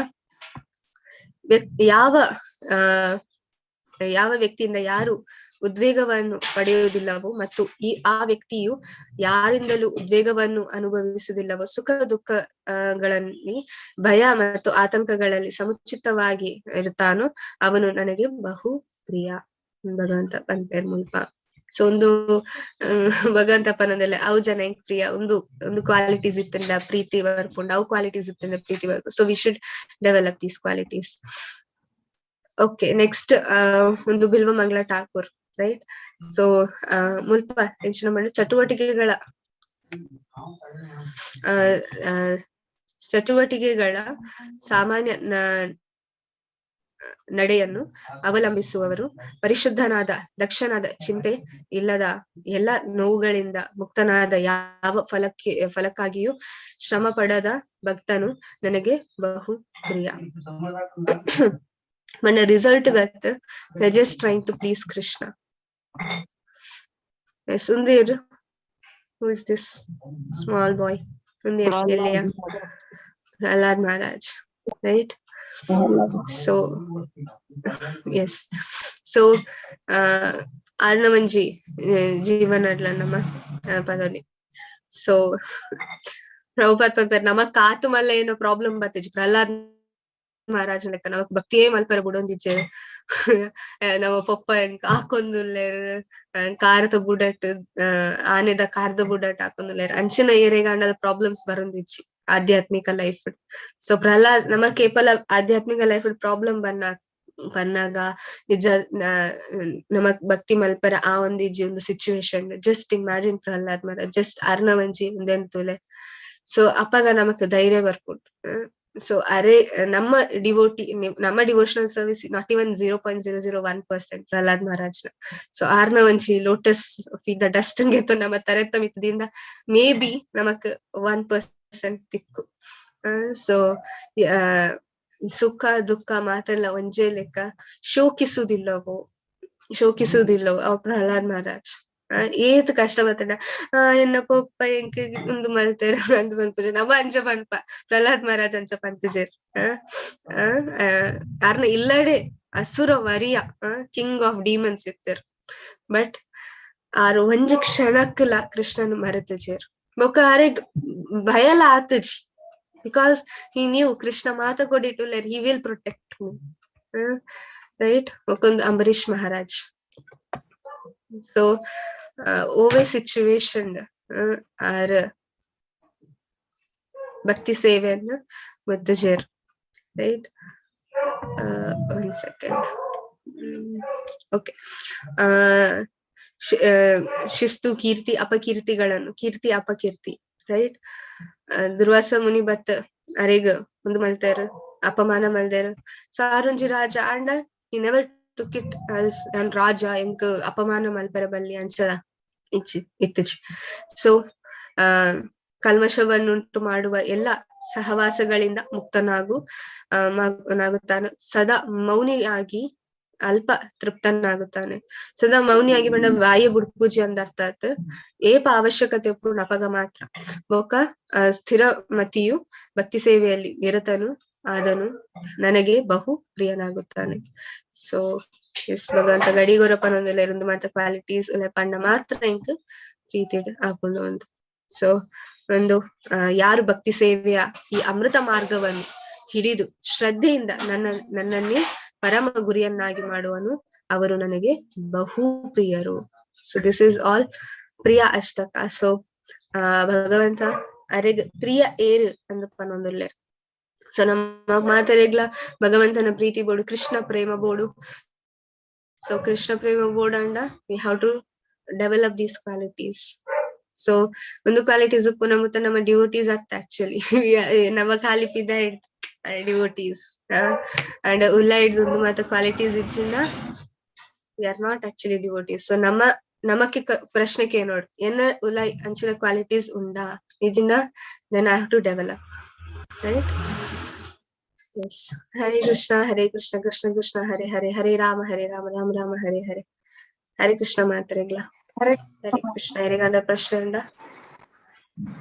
ಯಾವ ಯಾವ ವ್ಯಕ್ತಿಯಿಂದ ಯಾರು ಉದ್ವೇಗವನ್ನು ಪಡೆಯುವುದಿಲ್ಲವೋ ಮತ್ತು ಆ ವ್ಯಕ್ತಿಯು ಯಾರಿಂದಲೂ ಉದ್ವೇಗವನ್ನು ಅನುಭವಿಸುವುದಿಲ್ಲವೋ, ಸುಖ ದುಃಖಗಳಲ್ಲಿ ಭಯ ಮತ್ತು ಆತಂಕಗಳಲ್ಲಿ ಸಮುಚಿತವಾಗಿ ಇರುತ್ತಾನೋ ಅವನು ನನಗೆ ಬಹು ಪ್ರಿಯ. ಭಗವಂತ ಪನ್ಪೆರ್ ಮುಲ್ಪ. ಸೊ ಒಂದು ಭಗವಂತ ಪನೊಂದುಲ್ಲೆ ಅವು ಜನ ಎಂಕ್ ಪ್ರಿಯ. ಒಂದು ಒಂದು ಕ್ವಾಲಿಟೀಸ್ ಇತ್ತಂಡ ಪ್ರೀತಿ ಬರ್ಪುಂಡು, ಅವು ಕ್ವಾಲಿಟೀಸ್ ಇತ್ತಂಡ ಪ್ರೀತಿ ಬರ್ಪುಂಡು. So we should develop these qualities. Okay, next ಒಂದು ಬಿಲ್ವ ಮಂಗಳ ಠಾಕೂರ್, ರೈಟ್? ಸೊ ಮುಲ್ಪ ಎಂಚಿನ ಪಂಡ ಚಟುವಟಿಕೆಗಳ ಆ, ಆ, ಚಟುವಟಿಕೆಗಳ ಸಾಮಾನ್ಯ ನಡೆಯನ್ನು ಅವಲಂಬಿಸುವವರು, ಪರಿಶುದ್ಧನಾದ, ದಕ್ಷನಾದ, ಚಿಂತೆ ಇಲ್ಲದ, ಎಲ್ಲ ನೋವುಗಳಿಂದ ಮುಕ್ತನಾದ, ಯಾವ ಫಲಕ್ಕಾಗಿಯೂ ಶ್ರಮ ಪಡದ ಭಕ್ತನು ನನಗೆ ಬಹು ಪ್ರಿಯ. ಮಣ್ಣ result Gath, just trying to please Krishna. Yes, ಉಂದೇರ್, who is this small boy? ಉಂದೇರ್ ಎಲ್ಲಿಯ? Pralhad Maharaj, right? So yes, so ಆರ್ನ ಒಂಜಿ ಜೀವನ ನಮ್ಮ ಪದವಿ. ಸೊ ಪ್ರಭುಪಾದ್ ಪನ್ಪೆರ್, ನಮಕ್ ಕಾತು ಮಲ್ಲ ಏನೋ ಪ್ರಾಬ್ಲಮ್ ಬತ್ತಿಜಿ, ಪ್ರಹ್ಲಾದ್ ಮಹಾರಾಜ ಲೆಕ್ಕ ನಮಕ್ ಭಕ್ತಿಯೇ ಮಲ್ಪರ ಬುಡೊಂದಿಜ್ಜೆರ್. ನಮ್ಮ ಪೊಪ್ಪ ಎಂಕ್ ಹಾಕೊಂದುಲ್ಲೆರ್, ಕಾರದ ಬುಡಟ್, ಆನೆದ ಕಾರ್ದ ಬುಡಟ್ ಹಾಕೊಂದುಲ್ಲೆರ್. ಅಂಚಿನ ಏರೆಗಾಂಡಲ ಪ್ರಾಬ್ಲಮ್ಸ್ ಬರೊಂದಿಜ್ಜಿ ಆಧ್ಯಾತ್ಮಿಕ ಲೈಫ್. ಸೊ ಪ್ರಹ್ಲಾದ್ ನಮ ಕೇಪಲ ಆಧ್ಯಾತ್ಮಿಕ ಲೈಫ್ ಪ್ರಾಬ್ಲಮ್ ಬನ್ನಾಗ, ನಿಜ ನಮಕ್ ಭಕ್ತಿ ಮಲ್ಪರ ಆ ಒಂದಿಜ್ಜಿ ಒಂದು situation. Just imagine Prahlad Maharaj, just ಅರ್ನ ಒಂಜಿ ಉಂದೆನ್ ತೂಲೆ. ಸೊ ಅಪಗ ನಮಕ್ ಧೈರ್ಯ ಬರ್ಪುಂಡು. ಸೊ ಅರೆ ನಮ್ಮ ಡಿವೋಟಿ, ನಮ್ಮ devotional service not even 0.001% Pralhad ಮಹಾರಾಜ್ನ. ಸೊ ಆರ್ನ ಒಂಜಿ ಲೋಟಸ್ ಫೀಟ್ the dust ಗೆತ್ತು ನಮ್ಮ ತರೆತ್ತ ಮಿತ್ತದಿಂದ ಮೇ ಬಿ ನಮಕ್ 1% ತಿಕ್ಕು. ಸೊ ಸುಖ ದುಃಖ ಮಾತೆಲ್ಲ ಒಂಜೇ ಲೆಕ್ಕ. ಶೋಕಿಸುವುದಿಲ್ಲವೋ, ಶೋಕಿಸುವುದಿಲ್ಲವೋ ಅವ್ ಪ್ರಹ್ಲಾದ್ ಮಹಾರಾಜ್. ಏತ್ ಕಷ್ಟ ಬತ್ತಡ, ಆ ಎನ್ನ ಪೊಪ್ಪ ಎಂಕ್ ಉಂದು ಮಲ್ತೆರ್ ಅಂದ್ ಪನ್ಪುಜೆ. ನಮ ಅಂಚ ಪನ್ಪ, ಪ್ರಹ್ಲಾದ್ ಮಹಾರಾಜ್ ಅಂಚ ಪಂತುಜೆರ್. ಆರ್ನ ಇಲ್ಲಡೆ ಅಸುರ ವರಿಯ, ಕಿಂಗ್ ಆಫ್ ಡೀಮನ್ಸ್ ಇತ್ತೆರ್. ಬಟ್ ಆರ್ ಒಂಜಿ ಕ್ಷಣಕ್ಲ ಕೃಷ್ಣನ್ ಮರೆತುಜೆರ್. ಬೊಕ್ಕ ಆರೆಗ್ ಭಯಲ ಆತುಜಿ, because he new Krishna ಮಾತ ಕೊಡಿಟುಲ್ಲೆರ್, he will protect me, right? ಬೊಕೊಂದು Ambareesh Maharaj. ಸೊ ಓವೆ ಸಿಚುವೇಶನ್ ಆರ್ ಭಕ್ತಿ ಸೇವೆಯನ್ನ ಮುದ್ದುಜೆರ್, ರೈಟ್? ಒಂದ್ ಸೆಕೆಂಡ್. ಓಕೆ, ಶಿಸ್ತು, ಕೀರ್ತಿ ಅಪಕೀರ್ತಿಗಳನ್ನು, ಕೀರ್ತಿ ಅಪಕೀರ್ತಿ, ರೈಟ್? ದುರ್ವಾಸ ಮುನಿ ಬತ್ ಅರೆಗ್ ಉಂದು ಮಲ್ತೆರ್, ಅಪಮಾನ ಮಲ್ದೆರ್. ಸೊ ಆರೊಂಜಿ ರಾಜ ಆಂಡ he never took it as ಯಾನ್ ರಾಜ, ಎಂಕ್ ಅಪಮಾನ ಮಲ್ಪೆರೆ ಬಲ್ಲಿ ಅಂಚ ಇಚ್ಚಿ ಇತ್ತುಜಿ. ಸೊ ಕಲ್ಮಶವನ್ನುಂಟು ಮಾಡುವ ಎಲ್ಲ ಸಹವಾಸಗಳಿಂದ ಮುಕ್ತನಾಗು ನಾಗುತ್ತಾನೆ. ಸದಾ ಮೌನಿಯಾಗಿ ಅಲ್ಪ ತೃಪ್ತನಾಗುತ್ತಾನೆ. ಸದಾ ಮೌನಿಯಾಗಿ ಪಂಡ ಬಾಯಿ ಬುಡ್ಪೂಜಿ ಅಂದ್ ಅರ್ಥ ಆತ್. ಏಪ ಅವಶ್ಯಕತೆ ಉಪ್ಪುಂಡು ಅಪಗ ಮಾತ್ರ. ಬೊಕ ಸ್ಥಿರ ಮತಿಯು ಭಕ್ತಿ ಸೇವೆಯಲ್ಲಿ ನಿರತನು ಆದನು ನನಗೆ ಬಹು ಪ್ರಿಯನಾಗುತ್ತಾನೆ. ಸೊ ಎಸ್, ಭಗವಂತ ಗಡಿಗೊರ ಪನೊಂದುಲ್ಲೆರ್ ಉಂದು ಮಾತ ಕ್ವಾಲಿಟೀಸ್ ಉಲ್ಲೆ ಪಂಡ ಮಾತ್ರ ಎಂಕ್ ಪ್ರೀತಿಡ್ ಆಪುಂಡು ಅಂದ್. ಸೊ ಒಂದು ಯಾರು ಭಕ್ತಿ ಸೇವೆಯ ಈ ಅಮೃತ ಮಾರ್ಗವನ್ನು ಹಿಡಿದು ಶ್ರದ್ಧೆಯಿಂದ ನನ್ನನ್ನೇ ಪರಮ ಗುರಿಯನ್ನಾಗಿ ಮಾಡುವನು, ಅವರು ನನಗೆ ಬಹು ಪ್ರಿಯರು. ಸೊ this is all ಪ್ರಿಯ ಅಷ್ಟಕ. ಸೊ ಭಗವಂತ ಅರೆಗ್ ಪ್ರಿಯ ಏರು ಅಂದ್ ಪನೊಂದುಲ್ಲೆರ್. ಸೊ ನಮ್ಮ ಮಾತೆರೆಗ್ಲ ಭಗವಂತನ ಪ್ರೀತಿ ಬೋಡು, ಕೃಷ್ಣ ಪ್ರೇಮ ಬೋಡು. ಸೊ ಕೃಷ್ಣ ಪ್ರೇಮ ಬೋಡಂಡ we have to develop these qualities. So ಒಂದು ಕ್ವಾಲಿಟೀಸ್ ಉಪ್ಪು ಮುತ್ತ ನಮ್ಮ ಡಿವೋಟೀಸ್ ಅತ್ತ. ಆಕ್ಚುಲಿ ನಮ್ಮ ಖಾಲಿ ಪಿದ ಡಿವೋಟೀಸ್ ಅಂಡ್ ಉಲ್ಲ ಹಿಡ್ದು ಒಂದು ಮಾತ qualities ಇಚ್ಚಿಂದ we are not actually devotees. So ನಮ್ಮ ನಮಕ್ಕೆ ಪ್ರಶ್ನೆ ಕೇನೋಡ್, ಎನ್ನ ಉಲೈ ಅಂಚಿನ qualities ಉಂಡಾ ನಿಜಿಂದ? Then I have to develop, right? Yes. Hare Krishna, Hare Krishna, Krishna Krishna, Hare Hare, Hare Rama, Hare Rama, Rama Rama, Hare Hare. Hare Krishna ಮಾತ್ರೆಗ್ಲ. ಹರೇ ಹರೇ ಕೃಷ್ಣ. ಎರೆಗಾಂಡ ಪ್ರಶ್ನೆ ಉಂಡಾ?